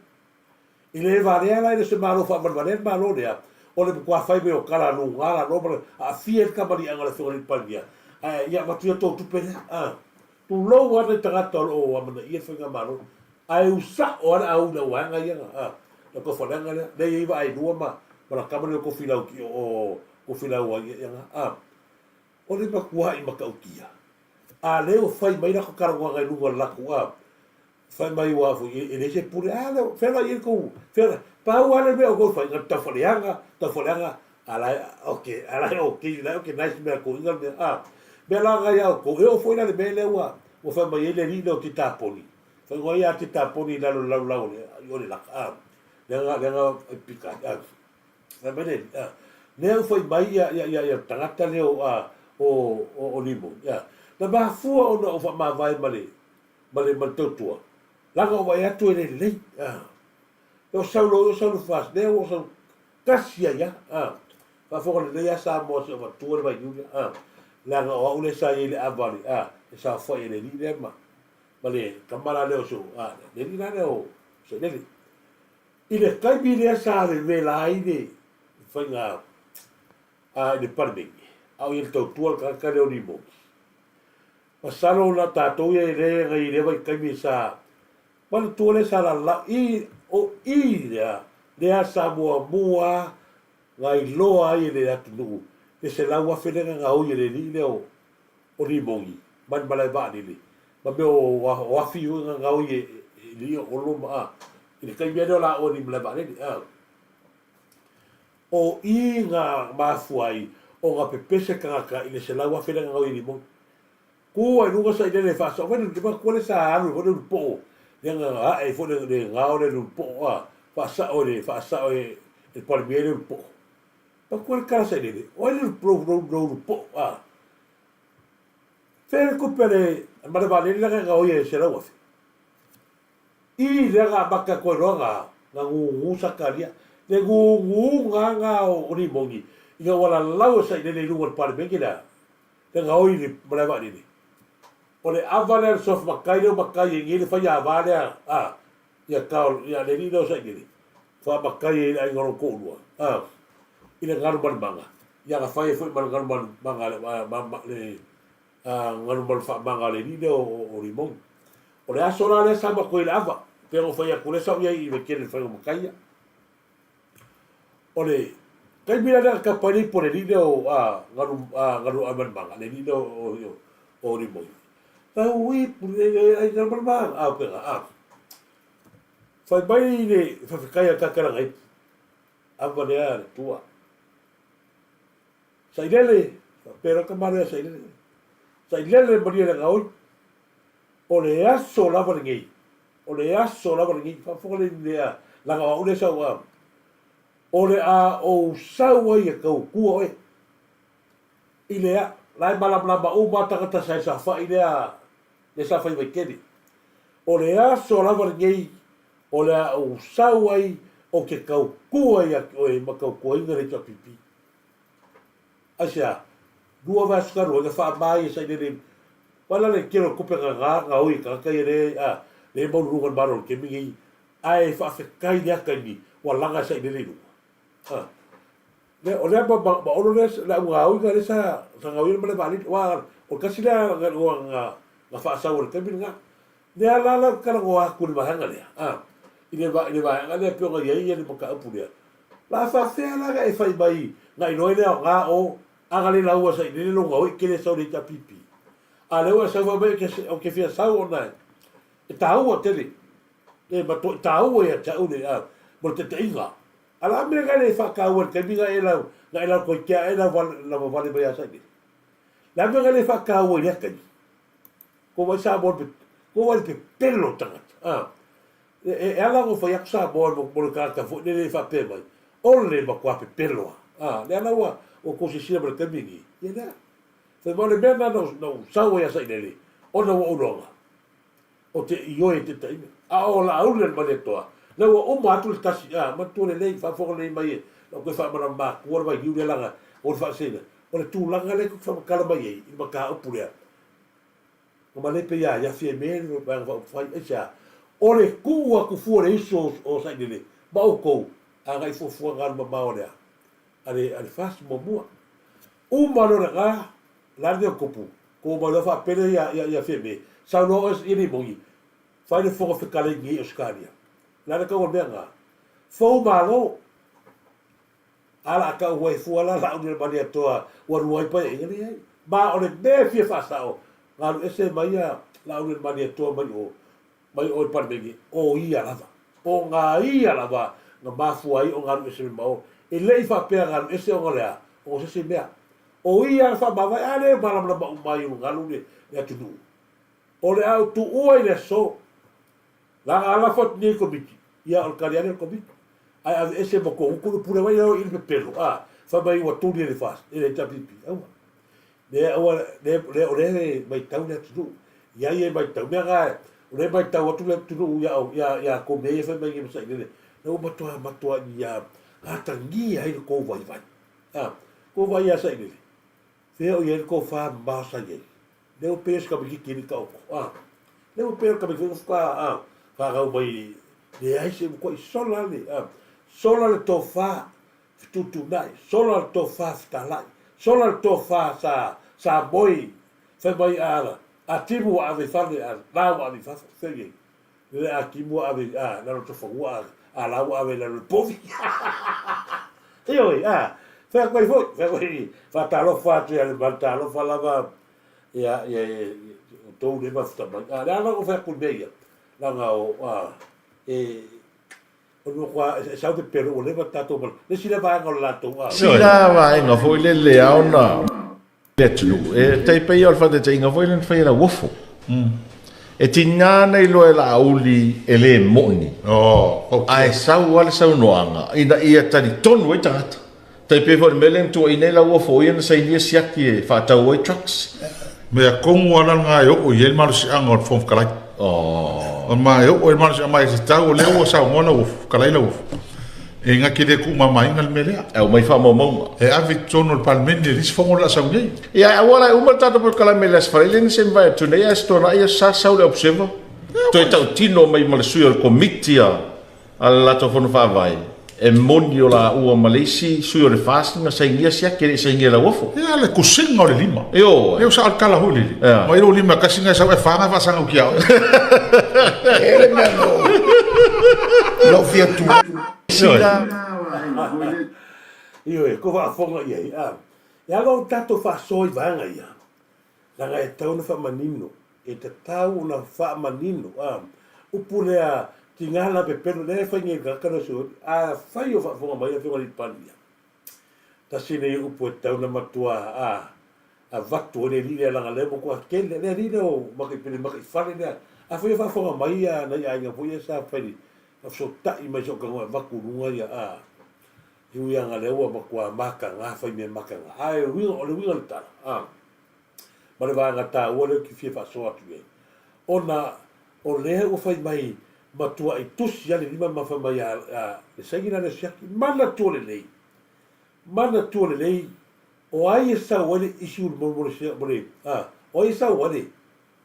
E le valea la i le se Malo faavalevalea le Malo lea, o le matua fai mai o tala luga lalo ma le aafia ai le kamaliaga o le Afioga i le Palemia, ae ia avatu ia tou tupe lea. A, tulou lava nai tagata o lo o amanaia le Faigamalo, ae usao lava le au i lau vaega ia, a, lau taufaaleaga lea, lea e i ai vaailua ma, ma la tama lea o Tofilau ki o Tofilau ai ia, a, o le matuai matautia. A lea ua fai mai latou talanoaga i luga o le latou, a, Fai mai ua foi e leai se pule. A lea, fea la i ai kou, fea la, pau lava le mea o kou fai, na taufaaleaga, taufaaleaga, a la e, ok, a la e ok, la e ok nice mea kou inga mea, a. Mea la ngai a outou, e oo foi la le mea lea ua, ua fai mai ai le alii lea o Titaponi, fai mai ia Titaponi i lalo i le laulau o le, o le laka, a. Lea na, lea na pika ai, a. Fai mai le alii, a. Lea ua fai mai ia, ia, ia, ia tagata lea o, a, o, o, o Limoni, a. Na mafua ona ou faamavae ma le, ma le ma le tautua, leaga o vaai atu e le lelei, a. E o sau loa o sau le fast, lea ua sau tasi ai a, a. Faafofoga lelei a Samoa se o matua le vailiu lea, a. Leaga o au lea sa i ai le ava le, a, e saofai e le alii lea ma, ma le tama la lea o so, a, le alii la lea o Sailele. I le taimi lea sa vevela ai le faiga a i le Palemene, a o i le tautua le tagata lea o Limoni. Masalo na tatou ia le na i lea vaitaimi sa manatua lea sa lala i o i lea lea sa muamua na iloa ai e le atunuu le 100,000 lea na gaoi e le alii lea o o Limoni mai le malae vaalele ma mea o o afi foi na gaoi e alii o Olo ma a i le taimi lea o la oe i le malae vaalele a o i na mafua ai ona pepese tagata i le 100,000 lea na gaoi e Limoni. Ku ai luga sa ilele faasao mai le matua le sa alu foi le ulupo'o lea na a'e ai foi le gao lea i le ulupo'o a faasa'o e le faasa'o e le Palemia le ulupo'o. Matua le tala sa ilele o ai le lou lou ulupo'o a fea le tupe a le ma le vaalele lea na gaoia e 100,000. I lea na amata atu ai loa na na gugu Sakaria le guguga na o Limoni ina ua lalau e Sailele i luga o le Palemene lea le gaoi i le malae vaalele. O le ava lea le suafa matai lea ua matai ai nei le faiava lea a ia tao ia le alii lea o Sailele faamatai ai i le aiga o lona toalua a i le galu ma le maga ia na fai ai foi ma le galu ma le maga ma le galu ma le faamaga a le alii lea o Limoni. O le aso la lea sa matou i le ava pei ona ou fai atu lea sa ou i ai i Vaitele i le faiga o matai ia. O le taimi la lea na tapa ai le ipu a le alii lea o a galu a galu a Malimanga, le alii lea o o o Limoni. Tau ipu le le ai galu Malimanga a pega a. Fai mai le faafetai a Takalanga ipu. Ava lea le tua. Sailele, faapea la tama lea Sailele. Sailele malie le gaoi. O le aso lava lenei, o le aso lava lenei, faafofoga lelei lea, leaga o au lea sa ou a, o le a ou sau ai e tautua oe. I le a, la e malamalama uma tagata sa i saofai lea, lea sa fai Vaitele. O le aso lava lenei, o le a ou sau ai ou te tautua ia te oe ma tautuaina le HRPP. Aisea? Lua vaiaso talu ai na faama ia Sailele wala le tele o tupe na na gaoi e tagata ia le a le maululuga le malo o le taimi nei ae faafetai lea taimi ua laga e Sailele i luga. A. Lea, o lea ma, ma, ma Olo lea, le au gaoiga lea sa, sa gaoia ma le vaalele. Aua o le tasi lea ga, ga, ga faasau o le taimi lena. Lea la la talanoa atu i le vaega lea, a, i le, i le vaega lea e pei ona i ai ia le mataupu lea. La faafefea la na e fai mai na iloa ai le aoga o a na le lauga sailele lona oi e te le sau i le HRPP. A lea ua e sau fai mai ou te fia sau ona e taua tele, e matuai taua ia te au le, a, mo le taitaiga. A o le a mea na e le faataua i le taimi na e lau, na e lau toeitiiti a e lau lavavale mai ia Sailele? Le a mea na e le faataua i lea taimi? Ko wai Samoa le, ko wai le pepelo o tagata, a. E ala ona fai atu Samoa mo le tagata foi lele e faapea mai, o le matua pepelo a. A, lea la ua tou silasila ma le taimi lenei, ia lea. Fai mai o le mea lena na ou sau ai ia Sailele, ona ua ou iloaga, ou te ioe i taitaiga. A o Laauli o le Malietoa, lea ua uma atu le tasi, a, manatua lelei, faafofoga lelei mai e lau toe faamalamalama atua le vailiu lea leaga o le faasina, o le tulaga lea tou te faamatala mai ai i le mataupu lea, Na malepe ia ia Fiame le Vaega Faaupufai, aisea? O le tuu atu fua o le uso o Sailele ma outou agai fuafuaga alumamao a le a le a le FAST muamua. Uma loa lena, o le a le mea o tupu? Tuu mai loa faapele ia ia ia Fiame, sau loa oe ia Limoni, fai le Fofoga Fetalai nei i Ausetalia. O le a le tau o le mea lena? Fou malo! A la tau ai fua la Laauli o le Malietoa ua lua ai Paeaiga, leai. Ma o le mea e fia faasao, na alu ese mai ia Laauli o le Malietoa mai o, mai o i le Palemene, o ia lava. O na ia lava na mafua ai ona alu ese mai ma o. E le i faapea na alu ese ona o le a? Ona o se isi mea. O ia na faamavae, a lea e malamalama uma ai i ulugalu le atunuu. O le a ou tuua i le aso. Leaga a lafo atu nei i le Komiti, ia o le tali lava lea o le Komiti. Ae aveese ma Togutu le pule mai lea i le pepelo, a, fai mai ua tuli e le FAST, e le HRPP. Aua. Lea, aua, lea, lea, o lea e matau le atunuu. Ia ia e matau. Mea na, o lea e matau atu le atunuu ia, ia, ia kou mea ia fai mai nei ma Sailele. Lea ua matua, matua ia atagia ai le tou vaivai. A, kou vai ia Sailele. Fea o i ai le tofa mamao sa i ai? Lea ua pei o se tamaititi e le i taoto, a. Lea ua pei o le tamaititi foi faatoa, a, fanau mai, leai se matuai sola le, a, sola le tofa fetuutuunai, sola le tofa fetalai, sola le tofa sa, sa moe, fai mai a, a timu ua ave i fale, a la ua ave i fafo, fea i ai? Lele a timu ua ave, a, lalo tofanua, a, a la ua ave i lalo i le povi. Ioe, a, fai atu ai foi, fai atu ai, faatalofa atu ia le Talofa lava, ia, ia, ia, outou lea e mafuta mai. A, le a la ona fai atu i mea ia, leaga o, a, e, o le matua, e sau pepelo ua leva tatou ma, le isi lea vaega o le latou, a. Sila vaega foi lele a ona le atunuu. E tai pei o le faataitaiga foi lea na fai e Lauofo. E tiga na iloa e Laauli e le moni. Ae sau lava le saunoaga ina ia talitonu ai tagata. Tai pei foi o le mea lea na tuuaina ai Lauofo o ia na sainia siaki e faatau ai trucks. Mea tonu lava la lena e oo i ai le malosiaga o le Fofoga Fetalai. O ma e oo ai le malosiaga ma e tatau o lea ua saunoa Lauofo, fetalai Lauofo. E na te le tuumamaina le mea lea. E aumai faamaumauga. E ave i totonu o le Palemene i le isi fono o le a sau nei. Ia, ae aua la e uma le tatou polokalame i le Aso Faraile na se i mavae atu nei, ae se tuanai aso sa sau le Observer, toe tautino mai ma le sui o le Komiti a le latou Fono Faavae, e moni o laua ma le isi sui o le FAST na sainia siaki e le i sainia e Lauofo. Ia, le kusiga o le lima. Ioe. Lea ua sao le tala foi lele. Ia. Mai lou lima e tasi na e sau e fa na e faasaga uki ia oe. E le mea no lou fia tu. Ioe, ko faafofoga i ai, a. E ala o tatou faasoa i vaega ia, leaga e tatau ona faamanino, e tatau ona faamanino, a. Upu lea, tiga la pepelo, lea e fai nei e le tagata lea o Siuani, afai o faafofoga mai le Afioga i le Palemia, Tasi lenei upu e tatau ona matua a avatu ai le alii lea leaga lea ua matua tele le alii lea o makaipele makaifale lea. Afai o faafofoga mai ia nai aiga foi ia sa fai faafesootai mai soo tago e avatu i luga ia a i ui aga lea ua matua mataga fai mea mataga ae uiga o le uiga o le tala a ma le vaega taua lea ou te fia faasoa atu i ai ona o lea ua fai mai matuai tusi lava le lima ma fai mai a le saini la lea o Siaki manatua lelei manatua lelei o ai e sau ai le issue mo mo le mo le a o ai e sau ai le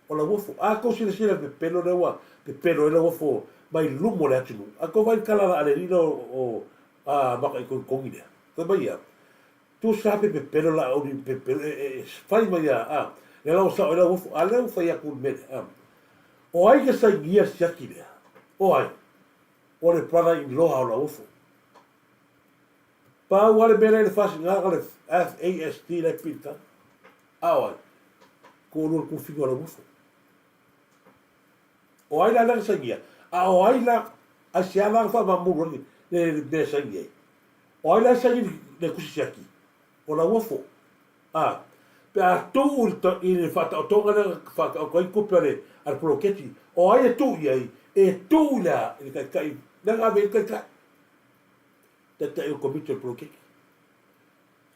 o Lauofo a tou silasila i le pepelo lea ua pepelo ai Lauofo mai luma o le atunuu a tou vaai i le tala a le alii lea o maka i kogikogi lea. Fai mai ia, tusa pe pepelo Laauli pepelo e fai mai ia, a, lea la ua sao ai Lauofo, a lea ua fai atu le mea lea, a. O ai ke sainia le siaki lea? O ai? O le brother in law o Lauofo. Pau lava le mea lea i le fasiga o le FAST la e pili tala. A o ai? Toalua le tufiga o Lauofo. O ai la lea na sainia? A o ai la, aisea la na faamamulu ai le mea e saini ai? O ai la e saini le tusi siaki? O Lauofo. A, pe a tuu i le faataotoga lea na faataoto ai tupe a le poloketi, o ai e tuu i ai? E tuu i le a? I le taitai, lea na ave i ai le taitai. Taitai o le komiti o le poloketi.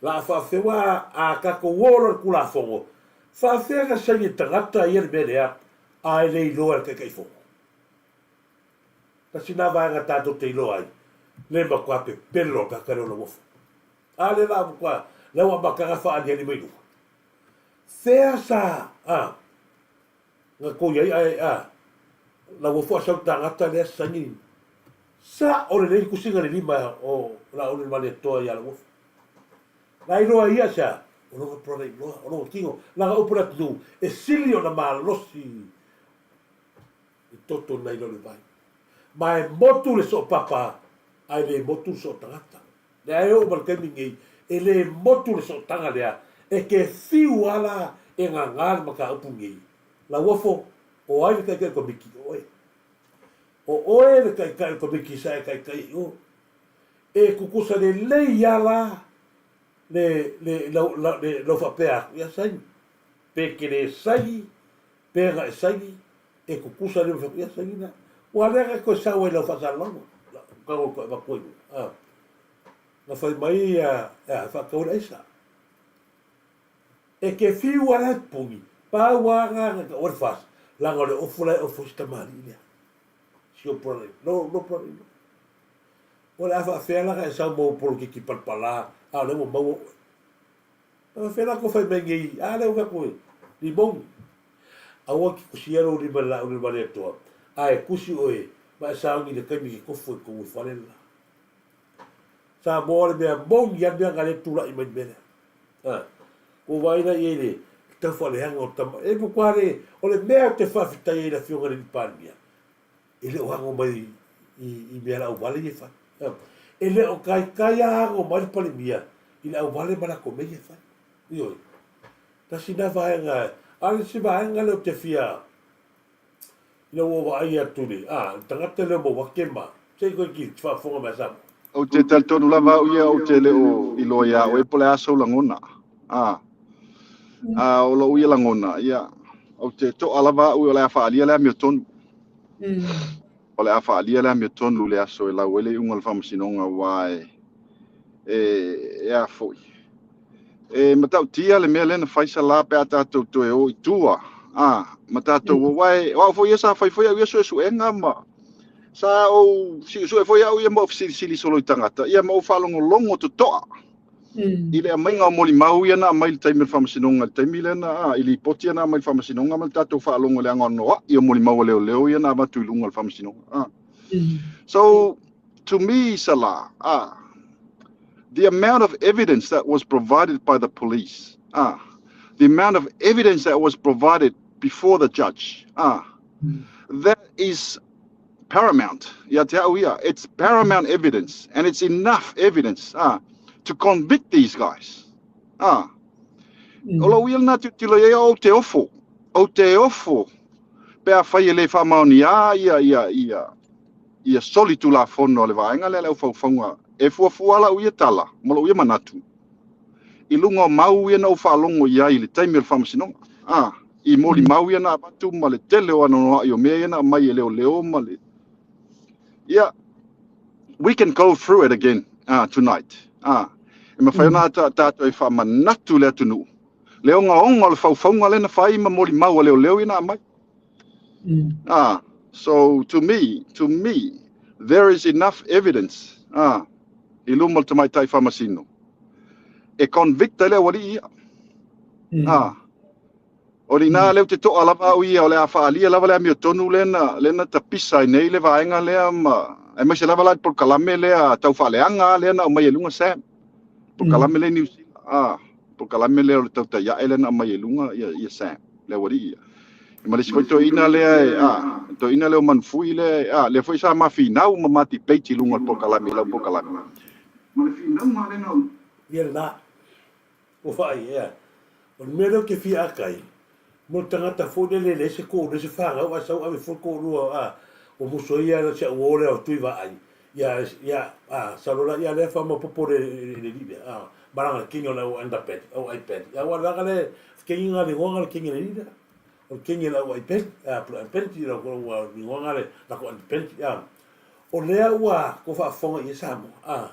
La a faafefea aua a tatou o loa i le Tulafono, faafefea na saini e le tagata ia le mea lea a e le iloa e le Taitaifono? Tasi lena vaega tatou te iloa ai le matua pepelo o le tagata lea o Lauofo. A lea la matua lea ua amataga faaaliali mai luga. Fea sa a na tou i ai ae a Lauofo a sau le tagata lea saini Sao lelei le tusiga le lima o Laaulialemalietoa ia Lauofo. Na iloa e ia sea, o lona brother in law, o lona tino, leaga upu a le atunuu, e sili ona malosi le toto nai lo le vai. Ma e motu le soopapa, ae le motu le sootagata. Lea e oo mai le taimi lenei, e le motu le sootaga lea, e te fiu lava la e gagā le mataupu lenei. Lauofo, o ai le taitai o Komiti? O oe. O oe le taitai o le Komiti sa e taitai ai o. E tutusa lelei lava la le, le, lau, la, le, lau faapea atu, ia saini. Pe te le saini, pe na e saini, e tutusa lelei ma fai atu, ia saini la. Ua lea na toe sau ai i lau faasalalauga, tago toe avatu ai luga. A, na fai mai ia, e a, e faatau ai le aisa. E te fiu lava la e pupuni, pau lava na na tau ai le FAST, leaga o le ofu la e ofu ai si tamalii lea. Si ou brother, lo, lo brother in law. O le a faafefea la ona e sau ma ou polokiki palapala, a o lea ua maua oe. E faafefea la tou fai mai nei, a lea ua fai atu e Limoni. Aua e te tusia lou lima i le laau le Atoa, a e tusi oe ma e sauni i le taimi e te tofu ai i totonu o le fale le la. Samoa o le mea moni lava le mea na lea tulai mai i le mea lea. A, ua vaai la i ai le tau faaleaga o tama. E matua le, o le mea ou te faafetai ai i le Afioga i le Alii Palemia, e le o ago mai i mea lauvale ia e fai. E le o taitai lava ago mai le Palemia i le auvale ma latou mea ia e fai. Ioe. Tasi lena vaega, a o le isi vaega lea ou te fia Ina ua vaai atu le, a, le tagata lea o Mauake ma, se i koe ki faafofoga mai a Samoa. Ou te talitonu lava au ia ou te le o iloa iā oe po o le a sou lagona. A, a o lou ia lagona, ia, ou te toa lava au o le a faaalia le amiotonu. O le a faaalia le amiotonu i le aso e lau ai le iuga o le faamasinoga aua e, e, e a foi. E matautia le mea lea na fai Sala pe a tatou toe o i tua, a, ma tatou o, aua e, o au foi ia sa fai foi au ia suesuega ma sa ou siusue foi au ia ma ou fesilisili solo i tagata, ia ma ou faalogologo totoa i le aumaiga o molimau ia na aumai i le taimi o le faamasinoga, i le taimi lea na, a, i lipoti ia na aumai i le faamasinoga ma le tatou faalogo i le anoanoai o molimau a leoleo ia na avatu i luga o le faamasinoga. A. So, to me, Salah, ah, the amount of evidence that was provided by the police, ah, the amount of evidence that was provided before the judge, ah, that is paramount. Ia te au ia, it's paramount evidence, and it's enough evidence to convict these guys. Ah. O lou ia lena tilotilo i ai, ou te ofo, ou te ofo pe afai e le faamaonia ia ia ia ia soli tulafono a le vaega lea le aufaufauga e fuafua lau ia tala ma lou ia manatu i luga o mau ia na ou faalogo i ai i le taimi o le faamasinoga. A, i molimau ia na avatu ma le tele o anoanoai o mea ia na aumai e leoleo ma le ia we can go through it again tonight. E mafai ona tatou e faamanatu le atunuu le ogaoga o le faufauga lea na fai ma molimau a leoleo ia na aumai. So to me, to me, there is enough evidence i luma o le tamaitai faamasino e convict ai le aualii ia. O lina lea ou te toa lava au ia o le a faaalia lava le amiotonu lea na, lea na tapisa ai nei le vaega lea ma Aemaise lava la i le polokalame lea tau faaleaga lea na aumai ai luga Sam. Polokalame lea i Niu Sila, a, polokalame lea o le tautaiae lea na aumai ai luga ia, ia Sam, le aualii ia. Ma le isi foi toeaina lea e, a, le toeaina lea o Manufui lea, a, lea foi sa ma finau ma ma debate i luga o le polokalame, i lau polokalame. Ma le finauga lea na. Ia lena. Ua faai, ea. O le mea lea ou te fia aka ai, mo le tagata foi lele e leai se toalua se fanau ae sau ave fua le toalua a, ua musu ai ia si au uo lea o Tuivaai, ia, ia, a, sau loa la ia lea faamaopoopo le, le, le alii lea, a, ma lana kegi o le au underpad, au ipad. Ia aua leaga le kegi na le igoa na le kegi a le alii lea. O le kegi a le au ipad, a, po le ipad, ia ua igoa na le lako underpad, a. O lea ua tou faafofoga i ai Samoa, a.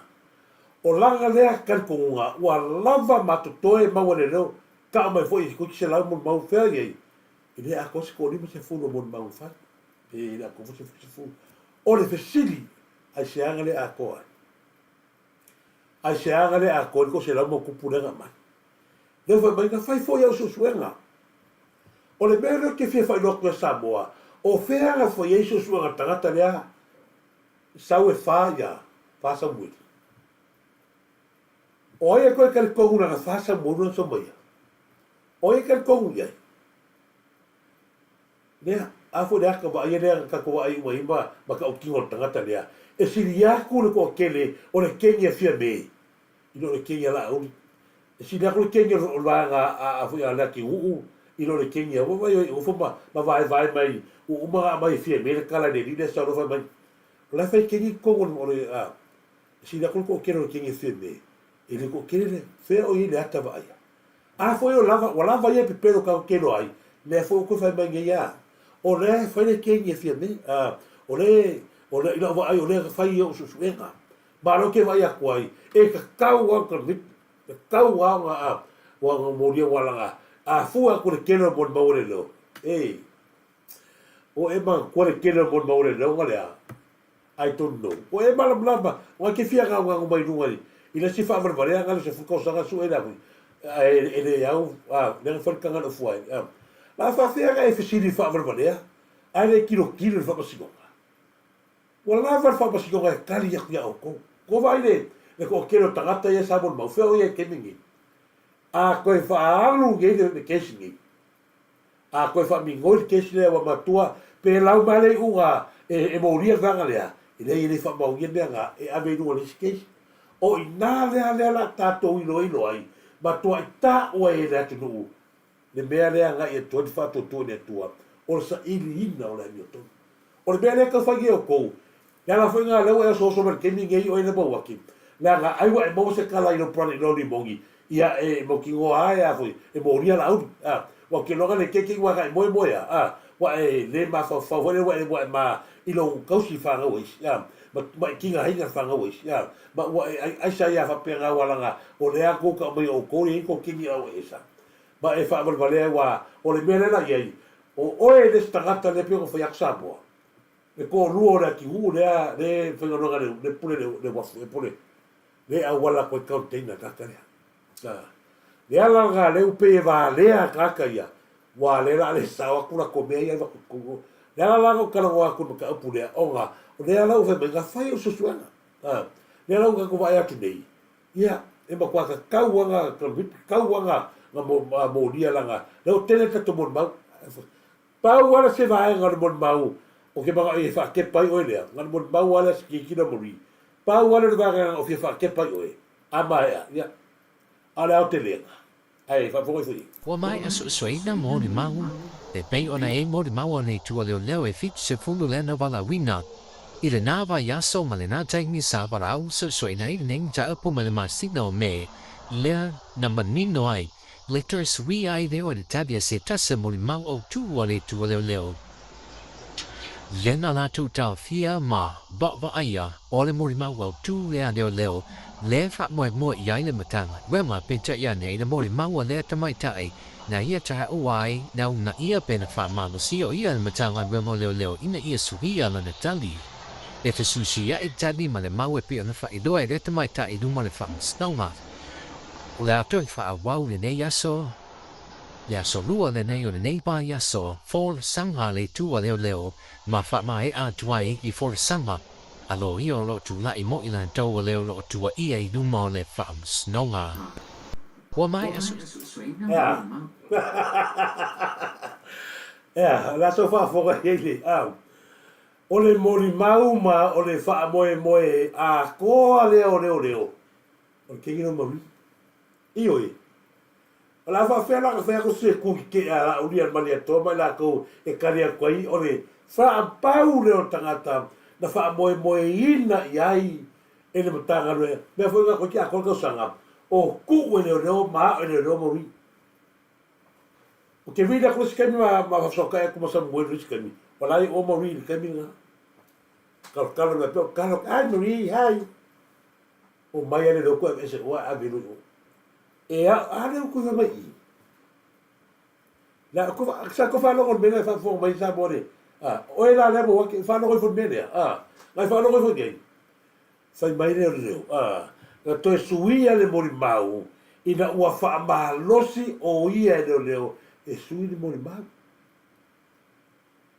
O lana lea talitonuga ua lava ma totoe maua le leo tau mai foi i toeitiiti 100 molimau fea i ai, e le atoa se toa 50 o molimau na fai, pe e le atoa foi se 70. O le fesili, aisea na le atoa ai? Aisea na le atoa ai le toa 100 ma tupu lea na aumai? Lea fai mai na fai foi au suesuega. O le mea lea ou te fia faailoa atu ia Samoa, o fea na fai ai suesuega a le tagata lea Sau e fa ia fa Samueli. O ai e toe talitonu lana fa Samuelu na sau mai ia? O ai e talitonu i ai? Lea, a foi le ata vaaia lea na tatou vaai uma i ai ma matautino o le tagata lea, e sili atu le toatele o le keni a Fiame i lo le keni a Laauli. E sili atu le keni o le vaega a foi a Leatinuu i lo le keni a Vaai oi nofo ma vaevae mai ua uma ona aumai e Fiame le tala i le alii lea sau loa fai mai o la e fai keni i totonu o le a e sili atu le toatele o le keni a Fiame i le toatele lea. Fea o i ai le ata vaaia? A foi o lava, ua lava ia pepelo tatou te iloa ai, lea foi ua toe fai mai nei a, o lea e fai le keni a Fiame, a, o le, o le, i lau vaai o lea na fai ia o suesuega. Ma o lea ou te vaai atu ai, e tatau lava ona commit, tatau lava ona, a, ua ona molia ua laga, a fua atu le tele o molimau a leoleo, e, o e manatua le tele o molimau a leoleo na lea, I don't know. Ua e malamalama, ua e te fia gaogago mai luga i, i le isi faavalevalea na le 10 tausaga sue le ahui, ae e le au, a, lea na fai le taga i lou fua ai. A, la faafefea ona e fesili i le faavalevalea, ae le tilotilo i le faamasinoga? Ua lava le faamasinoga e tali atu ia outou. Ua vaai le, le toatele o tagata ia sa molimau, fea o ia i taimi nei? A toe faaalu nei le, le kesi nei, A toe faaminoi le kesi lea ua matua pe lau mai le iuga e molia le vaega lea, e leai e le faamaonia mea na e ave i luga o le isi kesi. O i ina lea lea la tatou iloilo ai, matuai taua ai e le atunuu le mea lea agai atu ai le faatuatua i le Atua, o le sailiina o le amiotonu. O le mea lea e tau fai nei e outou, Le ala foi lena lea ua e osooso mai i le taimi lenei oe le Mauaki, leaga ai ua e maua se tala i lou brother i lou limoni, ia e mautinoa a e a foi, e molia Laauli, a. Ua ou te iloa na le keikei ua agai moemoe a, a, ua e le mafaufau foi lea ua e ua e ma i lou tausi fanau a isi, a, ma ma e tigaina le fanau a isi, a, ma ua e ai aisa ai a faapena ua laga o lea tou tau mai o outou e i ai tou kini a ua esa. Ma e faavalevalea ua o le mea lea la i ai, o oe le isi tagata lea pei ona fai atu Samoa, Le toalua o le atunuu lea le faigaluega le le pule le le uafu e pule le auala koe container tagata lea. A le ala lena lea ua pei e valea tagata ia ua lea la le sao atu latou mea ia avatu totonu. Le ala la na ou talanoa atu i le mataupu lea ona o lea la ua fai mai na fai au suesuega. A lea la ua tatou vaai atu nei ia e matua tatau lava na tatau lava na molia lana lea ua tele tatou molimau. Pau lava se vaega o le molimau o ke manao e faatepa ai oe lea, na o le molimau lava lea se kikina moli. Pau lava lea o le vaega o fia faatepa ai oe, a maea, ia, a o le aotelega, ae faafofoga ifo i ai. Ua maea suesueina molimau, e pei ona e molimau ana i tua leoleo e 70 lena valaauina. I lena vaiaso ma lena taimi sa valaau suesueina ai lenei mataupu ma le masina o Me, lea na manino ai Letters wi ai leo le tali a se tasi molimau autū a le Atua leoleo. Lena latou taofia ma vaavaaia o le molimau autū lea leoleo le faamoemoe i ai le Matagaluega peitai ane i le molimau a lea tamaitai na ia taua ai na uunaia pe na faamalosia o ia le Matagaluega o Leoleo ina ia suia lana tali. E fesuisuiaʻi le tali ma le mau e pei ona faailoa e lea tamaitai i luma o le Faamasinoga. O le a toe faaauau lenei aso, le aso lua lenei o lenei vaiaso, folasaga a le Itu a Leoleo ma faamaea atu ai i folasaga. a loia o lo o tulai moi latou o le o lo o tuuaia i luma o le Faamasinoga. Ua maea suesueina Ea. Ea, o le aso faafofoga i ai le, a. O le molimau ma o le faamoemoe atoa lea o leoleo, o le Kingdom of Marie. Ioe. O le a faapefea la ona fai atu se ku tetee a Laauli a le Malietoa ma i latou e tali atu ai, o le faapau lea o le tagata na faamoemoeina i ai e le Matagaluega. Mea foi na toeitiiti atoa le tausaga o tuu e leoleo ma ao e leoleo moli. Ou te vili atu le isi taimi ma faafesootai atu ma Samuelu i le isi taimi, o la e o moli i le taimi lena. Talotalo mai pea o talo, hi Marie, hi. Omai a le leo koe aveese oa ae ave loa i o. E a, a leo koe fai mai i. La, ko, sa ko faalogo le mea lea faafofoga mai Samoa le, a, oe la lea mo ake, faalogo ifo le mea lea, a, ngai faalogo ifo nei. Fai mai lea o le leo, a, na toe suia le molimau ina ua faamalosi o ia e leoleo e sui le molimau.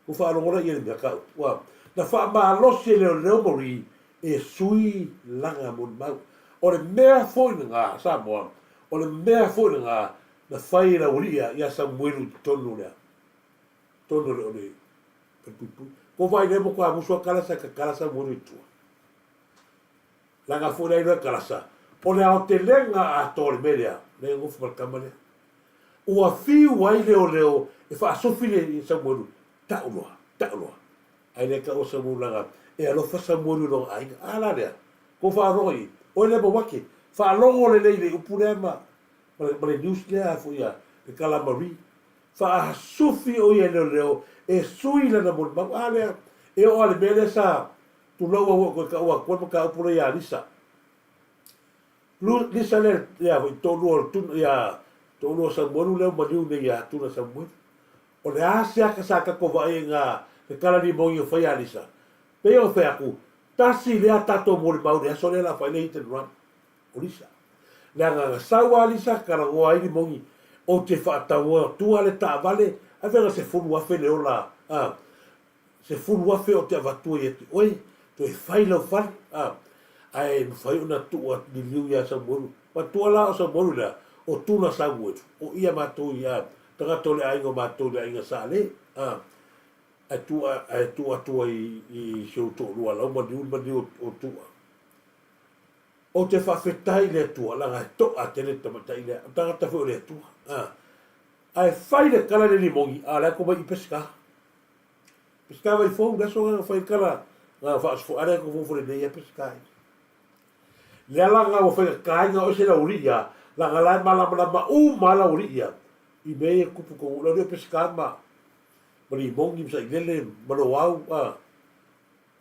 Ua faalogo la ia le mea ka upu, ua na faamalosi e leoleo Marie e sui lana molimau. O le mea foi lena, Samoa, o le mea foi lena na fai e le aualii ia Samuelu i totonu o le totonu o le o le falepuipui. Ko vaai lea mo ka musu a kalasa ka kalasa Samuelu i tua. Lana foi lea iloa e kalasa. O le aotelega atoa o le mea lea, lea e nofo ma le tama lea. Ua fiu ai leoleo e faasofi le Samuelu, tau loa, tau loa. Ae le taua Samuelu leaga e alofa Samuelu i lona aiga. A la lea, kou faalogo i, oe lea Mauake, faalogo lelei i le upu lea ma, ma le, ma le news lea foi a le Kala Marie. Faasufi o ia e leoleo e sui lana molimau. A lea, e oo lava i le mea lea sa tulou au e toe taua atu ai le mataupu lea ia Lisa. Lisa lea ia foi toalua o Tuna ia toalua o Samuelu lea ua maliu nei ia Tuna Samuelu. O le a se ata sa tatou vaai ai na le tala limogi o fai ia Lisa? Pei ona fai atu, tasi lea tatou molimau i le aso lea la fai le hit and run o Lisa. Leaga na sau a Lisa talanoa ai limogi ou te faatau atua le taavale ave na 10,000 le ola a 10,000 ou te avatua ia te oe, toe fai lau fale, a, ae mafai ona tuu atu liliu ia Samuelu. Matua la o Samuelu lea, o Tuna Samuelu, o ia matou i, a, tagata o le aiga o matou i le aiga Sa Le, a, ae tuu, ae tuu atu ai i si ou toalua lau maliu le maliu o Tuua. Ou te faafetai i le Atua, leaga e to'a tele le tamaitai lea, o le tagata foi o le Atua, a, ae fai le tala i le limogi, a o la e komai i Peseta. Peseta vai fou, le aso na fai kala na faasofo ale ko fofo le nei Peseta. Le ala nga ua fai ka inga o se la uri ia, la nga la mala mala ma u mala uri ia. I me e kupu ko la uri Peseta ma ma li mongi sa ilele ma lo au a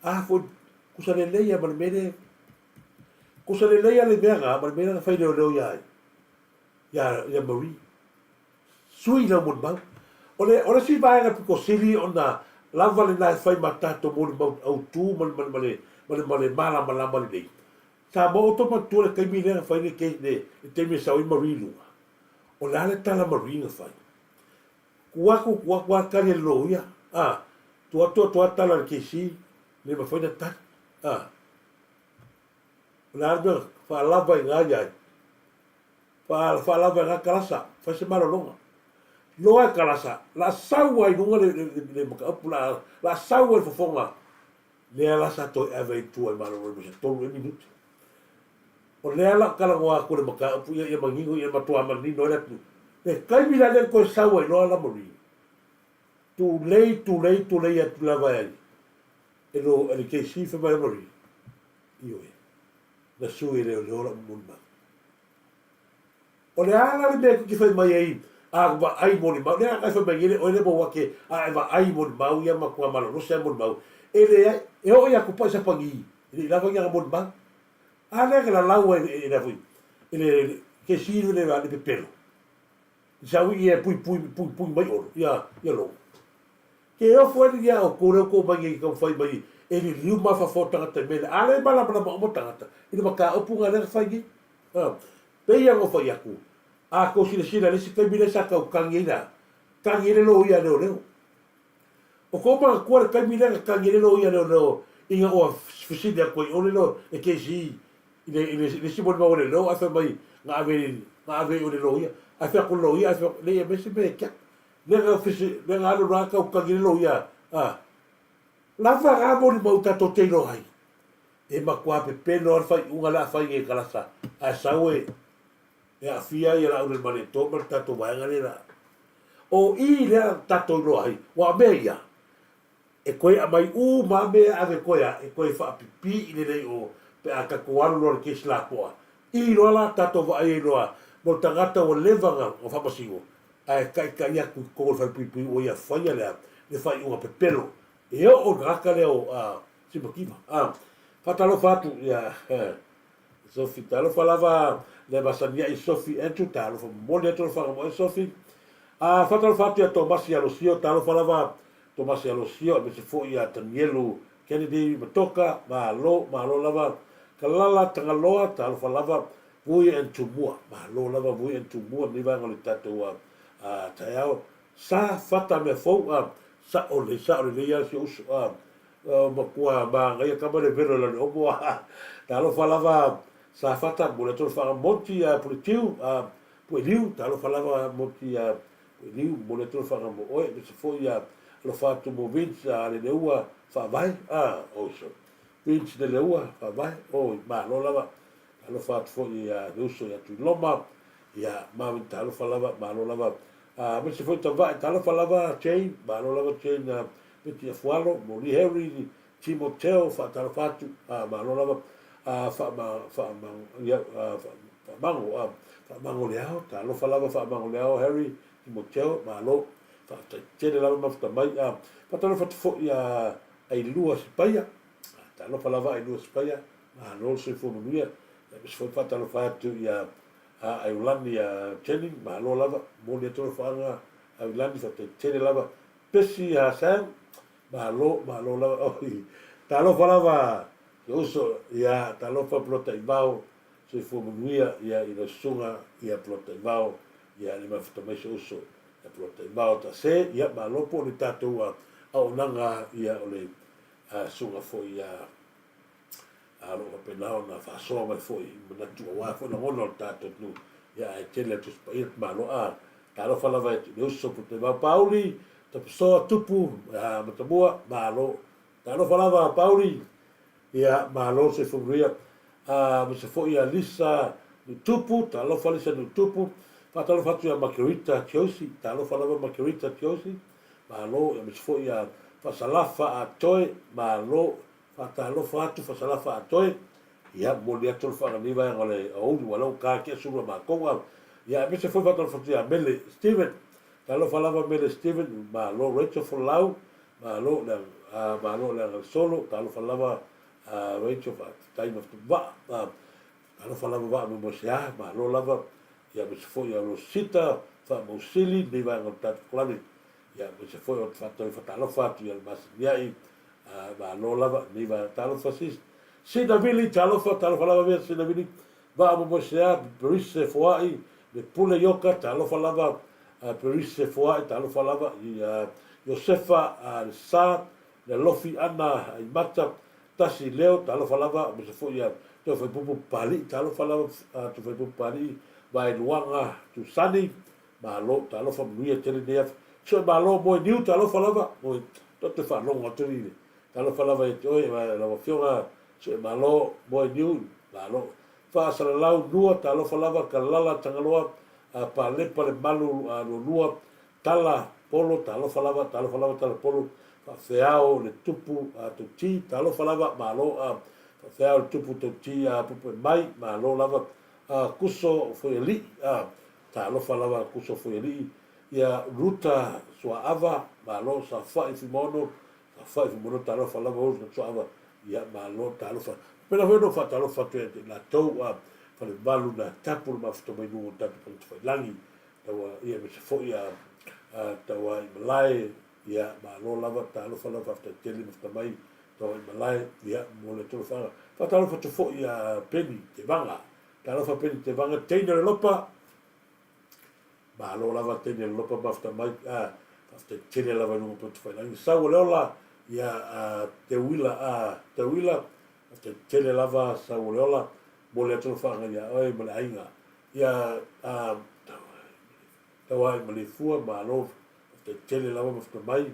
a fo kusa le leia ma le mele kusa le leia le mea nga ma le mele na fai leo leo ia ai ia ia Marie Sui lau molimau. O le, o le isi vaega pito sili ona lava lena e fai ma tatou molimau autu ma le, ma le, ma le, ma le, ma le malamalama lelei. Samoa, outou manatua le taimi lea na fai le, le, le taimi e sau ai Marie i luga? O le a le tala Marie na fai? Tuu atu, tuu atu lava tali a le loia, a, tuu atu atu lava tala a le KC, le mafai ona tali, a. O le a le mea, faalava i ina ia ai. Faalava e na kalasa, fai se malologa. Loa e kalasa, la sau ai luga le, le, le, le mataupu, la, la sau ai fofoga. Lea la sa toe ave i tua i malolo mo se tolu ea minute. O lea la talanoa atu le mataupu ia, ia manino, ia matua manino ai le atunuu. Le taimi la lea toe sau ai loa la Marie. Tulei, tulei, tulei atu lava e ai. E lo, e le KC fai mai la Marie. Ioe. Na sui e leoleo la'u molimau. O le a la le mea e te fai mai ai a vaai molimau, lea a fai mai nei oe le Mauake a e vaai molimau ia matua malolosi a molimau, e leai, e oo ia Tupai Sapagi, e le i lava ni ana molimau. A lea na lalau ai e le foi, e le kesi le le pepelo. I sau ia puipui puipui mai olo, ia ia logo. Ke ofo ai ia outou lea ua outou omai nei e taumafai mai e liliu mafaufau o tagata i mea lea, a lea e malamalama uma tagata i le mataupu lena lea na fai nei. A, pei lava ona fai atu, a tou silasila i le isi taimi lea sa tau tagi ai le a? Tagi ai le loia a leoleo. O tou manatua le taimi lea na tagi ai le loia a leoleo Ina ua fesili atu ai ʻole loa e KC i le, i le, i le isi molimau a leoleo ae fai mai na ave, na ave i o le loia, ae fai atu le loia ae fai atu, leai e aumai se mea e tiaki. Lea na fesi, lea na alu loa tau tagi le loia, a, lava na molimau tatou te iloa ai. E matua pepelo lava le faaiuga le a fai nei e Kalasa, ae sau e, e aafia ai Laaulialemalietoa ma le tatou vaega lea la. O i lea tatou iloa ai, aua o mea ia, E toe aumai uma lava mea e ave toe a, e toe faapipii lelei o pe a tatou alu loa i le case lapoa. I loa la tatou vaai ai loa mo le tagata ua leva na faamasino ae taitai atu i totonu o le falepuipui ua ia faia le a, le faaiuga pepelo e oo i le tagata lea o a simativa. A faatalofa atu ia Sofi, talofa lava le masani ai Sofi Andrew, talofa momoli atu alofaga mo oe Sofi. A faatalofa atu ia Tomasi Alosio, talofa lava Tomasi Alosio aemaise foi ia Tanielu Kennedy Matoka, malo, malo lava Kalala Tagaloa, talofa lava Vui and Tumua, malo lava Vui and Tumua lenei vaega o le tatou a taeao. Sa fata mea fou a sa'o lelei, sa'o lelei a si ou uso a Matua manaia tama le velo i lale omo a talofa lava Safata momoli atu le faga Monty a Puletiu a Pueliu talofa lava Monty a Pueliu momoli atu le faga mo oe aemaise foi a alofa atu mo Vince a Leleua Faavae a oi so Vince Leleua Faavae oi malo lava alofa atu foi ia le uso ia Tuiloma ia Marvin talofa lava malo lava aemaise foi Tavae talofa lava Jane malo lava Jane a Peti Afualo, Moli Harry, Timoteo, faatalofa atu, a, malo lava, a, faama, faama, ia, a, faamango, a, faamango le ao, talofa lava, faamango le ao, Harry, Timoteo, malo, faafetai tele lava mafuta mai, a, faatalofa atu foi ia Ailua Sipaia, a, talofa lava Ailua Sipaia, malo le soifua manuia, aemaise foi faatalofa atu ia a Aiulani a Jennings, malo lava, momoli atu alofaaga Aiulani, faafetai tele lava, Pesi a Sam, malo, malo lava, oi, talofa lava le uso, ia, talofa Polotaivao, soifua manuia, ia, i lau susuga, ia, Polotaivao, ia, le mafuta mai si uso, ia, Polotaivao Tase, ia, malo po o le tatou auaunaga, ia, o le susuga foi ia, a o lo o faapena ona faasoa mai foi i manatu aua foi lagona o le tatou atunuu, ia ae tele le Tusi Paia le Malo. A, talofa lava i le uso Putevao Pauli, Tapasoa Tupu, a, Matamua, malo. Talofa lava Pauli, ia, malo le soifua manuia. A, aemaise foi ia Lisa Nutupu, talofa Lisa Nutupu. Faatalofa atu ia Margarita Tiosi, talofa lava Margarita Tiosi, malo. Aemaise foi ia Faasalafa Atoe, malo. Faatalofa atu Fasalafa atoe, ia momoli atu le faanani vaega o le aoauli ua lau ka ke sulu a matou a ia aemaise foi faatalofa atu ia Mele Steven, talofa lava Mele Steven, malo Rachel Folau, malo le a malo le aga solo, talofa lava a Rachel faafetai ma vaa, talofa lava vaa mo Mose a, malo lava ia aemaise foi ia Rosita Faamausili nei vaega o le tatou kalani. Ia, aemaise foi o te faatau faatalofa atu ia le masani ai, malo lava, nei vaega. Talofa sis. Sina Vili, talofa, talofa lava mea Sina Vili. Vaa Momoesea, Perise Foai, le Pule Ioka, talofa lava, Perise Foai, talofa lava, i Iosefa, le Sa, le Alofi Ana, Aimata, Tasi Leo, talofa lava, aemaise foi ia Toefaipupu Papalii, talofa lava, Toefaipupu Papalii, Vaeluaga Tusani, Malo, talofa manuia tele nei afi. Sue malo moe niu talofa lava, moe to te faalogo atu i le talofa lava ia te oe lau afioga sue malo moe niu, malo. Faasalalau nua talofa lava kalala tagaloa a palepa le malu a lualua tala polo talofa lava talofa lava tala polo faafeao le tupu a tauti talofa lava malo a faafeao le tupu tauti a pupu e mai malo lava a kuso foialii a Talofa lava Kuso Fuialii ia Ruta Suaava malo Safa'i Fuimaono Safa'i Fuimaono talofa lava Ruta Suaava ia malo talofa Faapena foi ona ou faatalofa atu ia te i latou a Falevalu na tapu le mafuta mai luga o tatou tagata faiilagi taua ia aemaise foi a Tauaimalae ia malo lava talofa lava faafetai tele mafuta mai Tauaimalae ia mo le talofaga Faatalofa atu foi ia Peni Tevaga Talofa Peni Tevaga, teine o le lopa, malo lava teine o le lopa mafuta mai, a, faafetai tele lava i luga o Potofailangi. Sau o le ola, Ia, a Teuila, a Teuila, faafetai tele lava Sauoleola, momoli atu le faaga ia oe ma le aiga. Ia, a Tauai ma Lefua, malo, faafetai tele lava mafuta mai i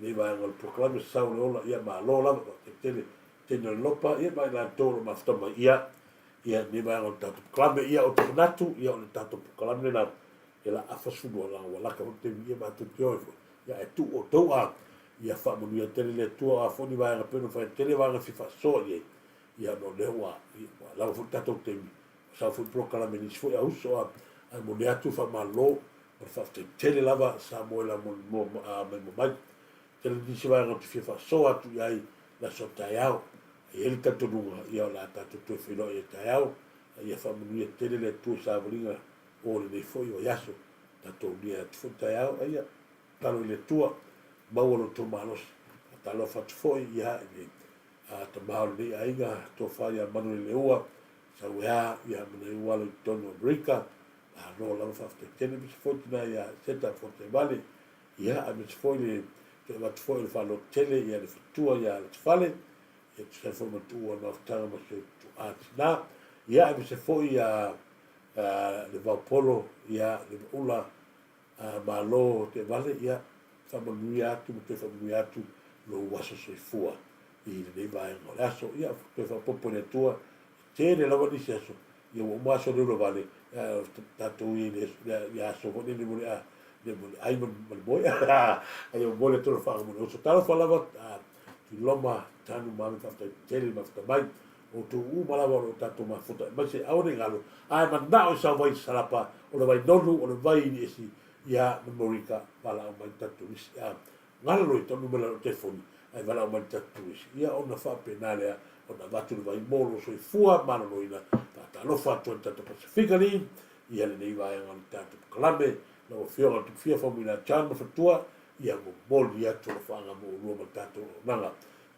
lenei vaega o le polokalame Sauoleola, ia malo lava, faafetai tele Teina le Lopa, ia ma i latou o lo o mafuta mai, ia, ia lenei vaega o le tatou polokalame. Ia, ou te manatu, ia o le tatou polokalame lena, ia la afa 12, leaga ua lata foi le taimi, ia matou te o ai foi, ia ae tuu outou a, ia faamanuia tele le Atua, o a foi ni vaega pei ona fai atu, tele vaega e fia faasoa i ai, ia ona o lea ua, ia, ua lava foi le tatou taimi, ua sau foi polokalame i nisi foi auso a, ae momoli atu le faamalo ma le faafetai tele lava Samoa i la mo, a, mai mo mai. Tele nisi vaega ou te fia faasoa atu i ai i le aso a taeao. E i ai le talitonuga, ia o le a tatou toe feiloai ai taeao, a ia faamanuia tele le Atua i savaliga o lenei foi vaiaso. Tatou lia atu foi taeao, a ia tatalo i le Atua, maua lo outou malosi. Faatalofa atu foi ia i le tama o lenei aiga, tofa ia Manueleleua, Sauea, ia ma nai ou alo i totonu o Amerika. Malo lava faafetai tele, aemaise foi tina ia Seta Fotaivale, ia aemaise foi le toe avatu foi o le faalototele ia le fatua ia Latifale, ia tusa ai foi ma tuua o le mafutaga ma si ou tuaa tina. Ia aemaise foi ia le Vaopolo, ia le Vaula, Malo Teevale, ia faamanuia atu ma toe faamanuia atu lou aso soifua i lenei vaega o le aso. Ia toe faaopoopo i le Atua, e tele lava nisi aso, ia ua uma aso Leulevale, ae tatou i le aso foi lele mo le ai ma le moe. Ae ia momoli atu le faaga mo le uso. Talofa lava, Tuiloma, Tanu ma Ame, faafetai tele le mafuta mai. Outou uma lava o lo o tatou mafuta aemaise aua ne i galo, a e manao i sau vai salapa, o le vai nonu, o le vai i esi, ia Memorika, valaau mai le tatou turisi. A galo i tau numera o le telefoni, ae valaau mai le tatou turisi. Ia ona faapena lea ona avatu le vai mo lou soifua maloloina. Faatalofa atu ai le tatou Pasefika League, ia lenei vaega o le tatou polokalame. Lau Afioga i le Tupufia Faumuina John Mafatua, ia momoli atu alofaaga mo oulua ma le tatou auaunaga.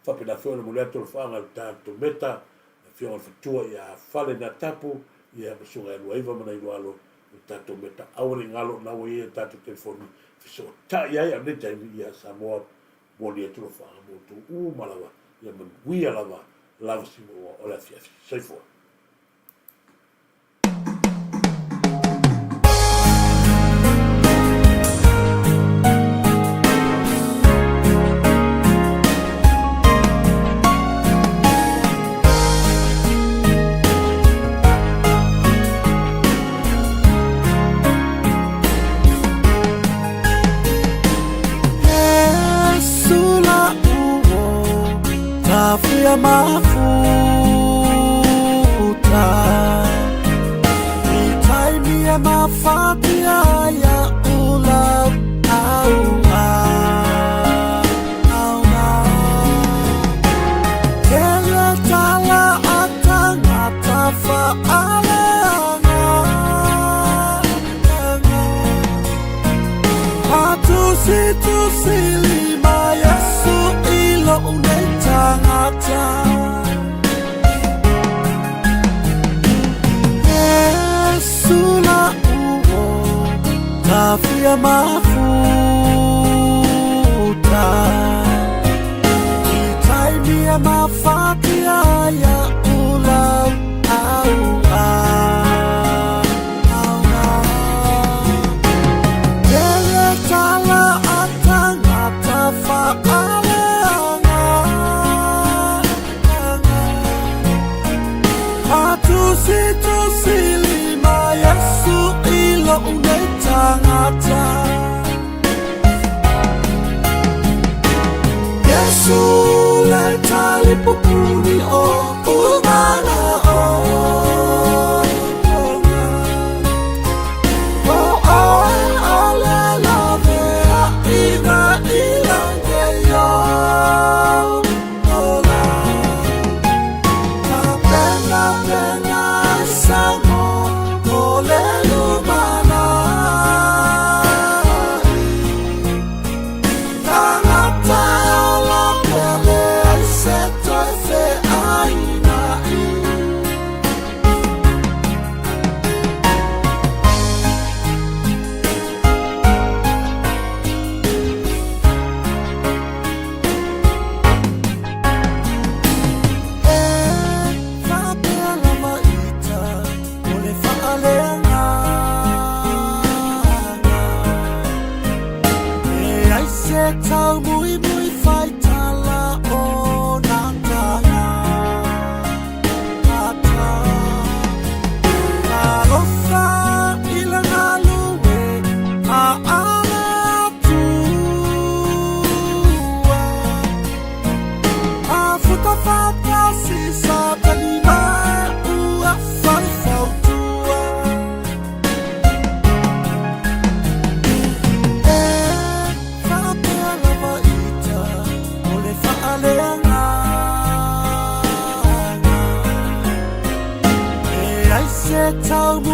Faapena foi ona momoli atu alofaaga i le tatou Meta, le Afioga i le Fatua ia Fale Natapu, ia ma Susuga ia Luaiva ma nai lua alo o le tatou Meta. Aua ne i galo, o lena ua i ai a tatou telefoni e fesootai ai, a o lenei taimi, ia Samoa, momoli atu alofaaga mo outou uma lava, ia manuia lava, lava simoa o le afiafi. Soifua. tau.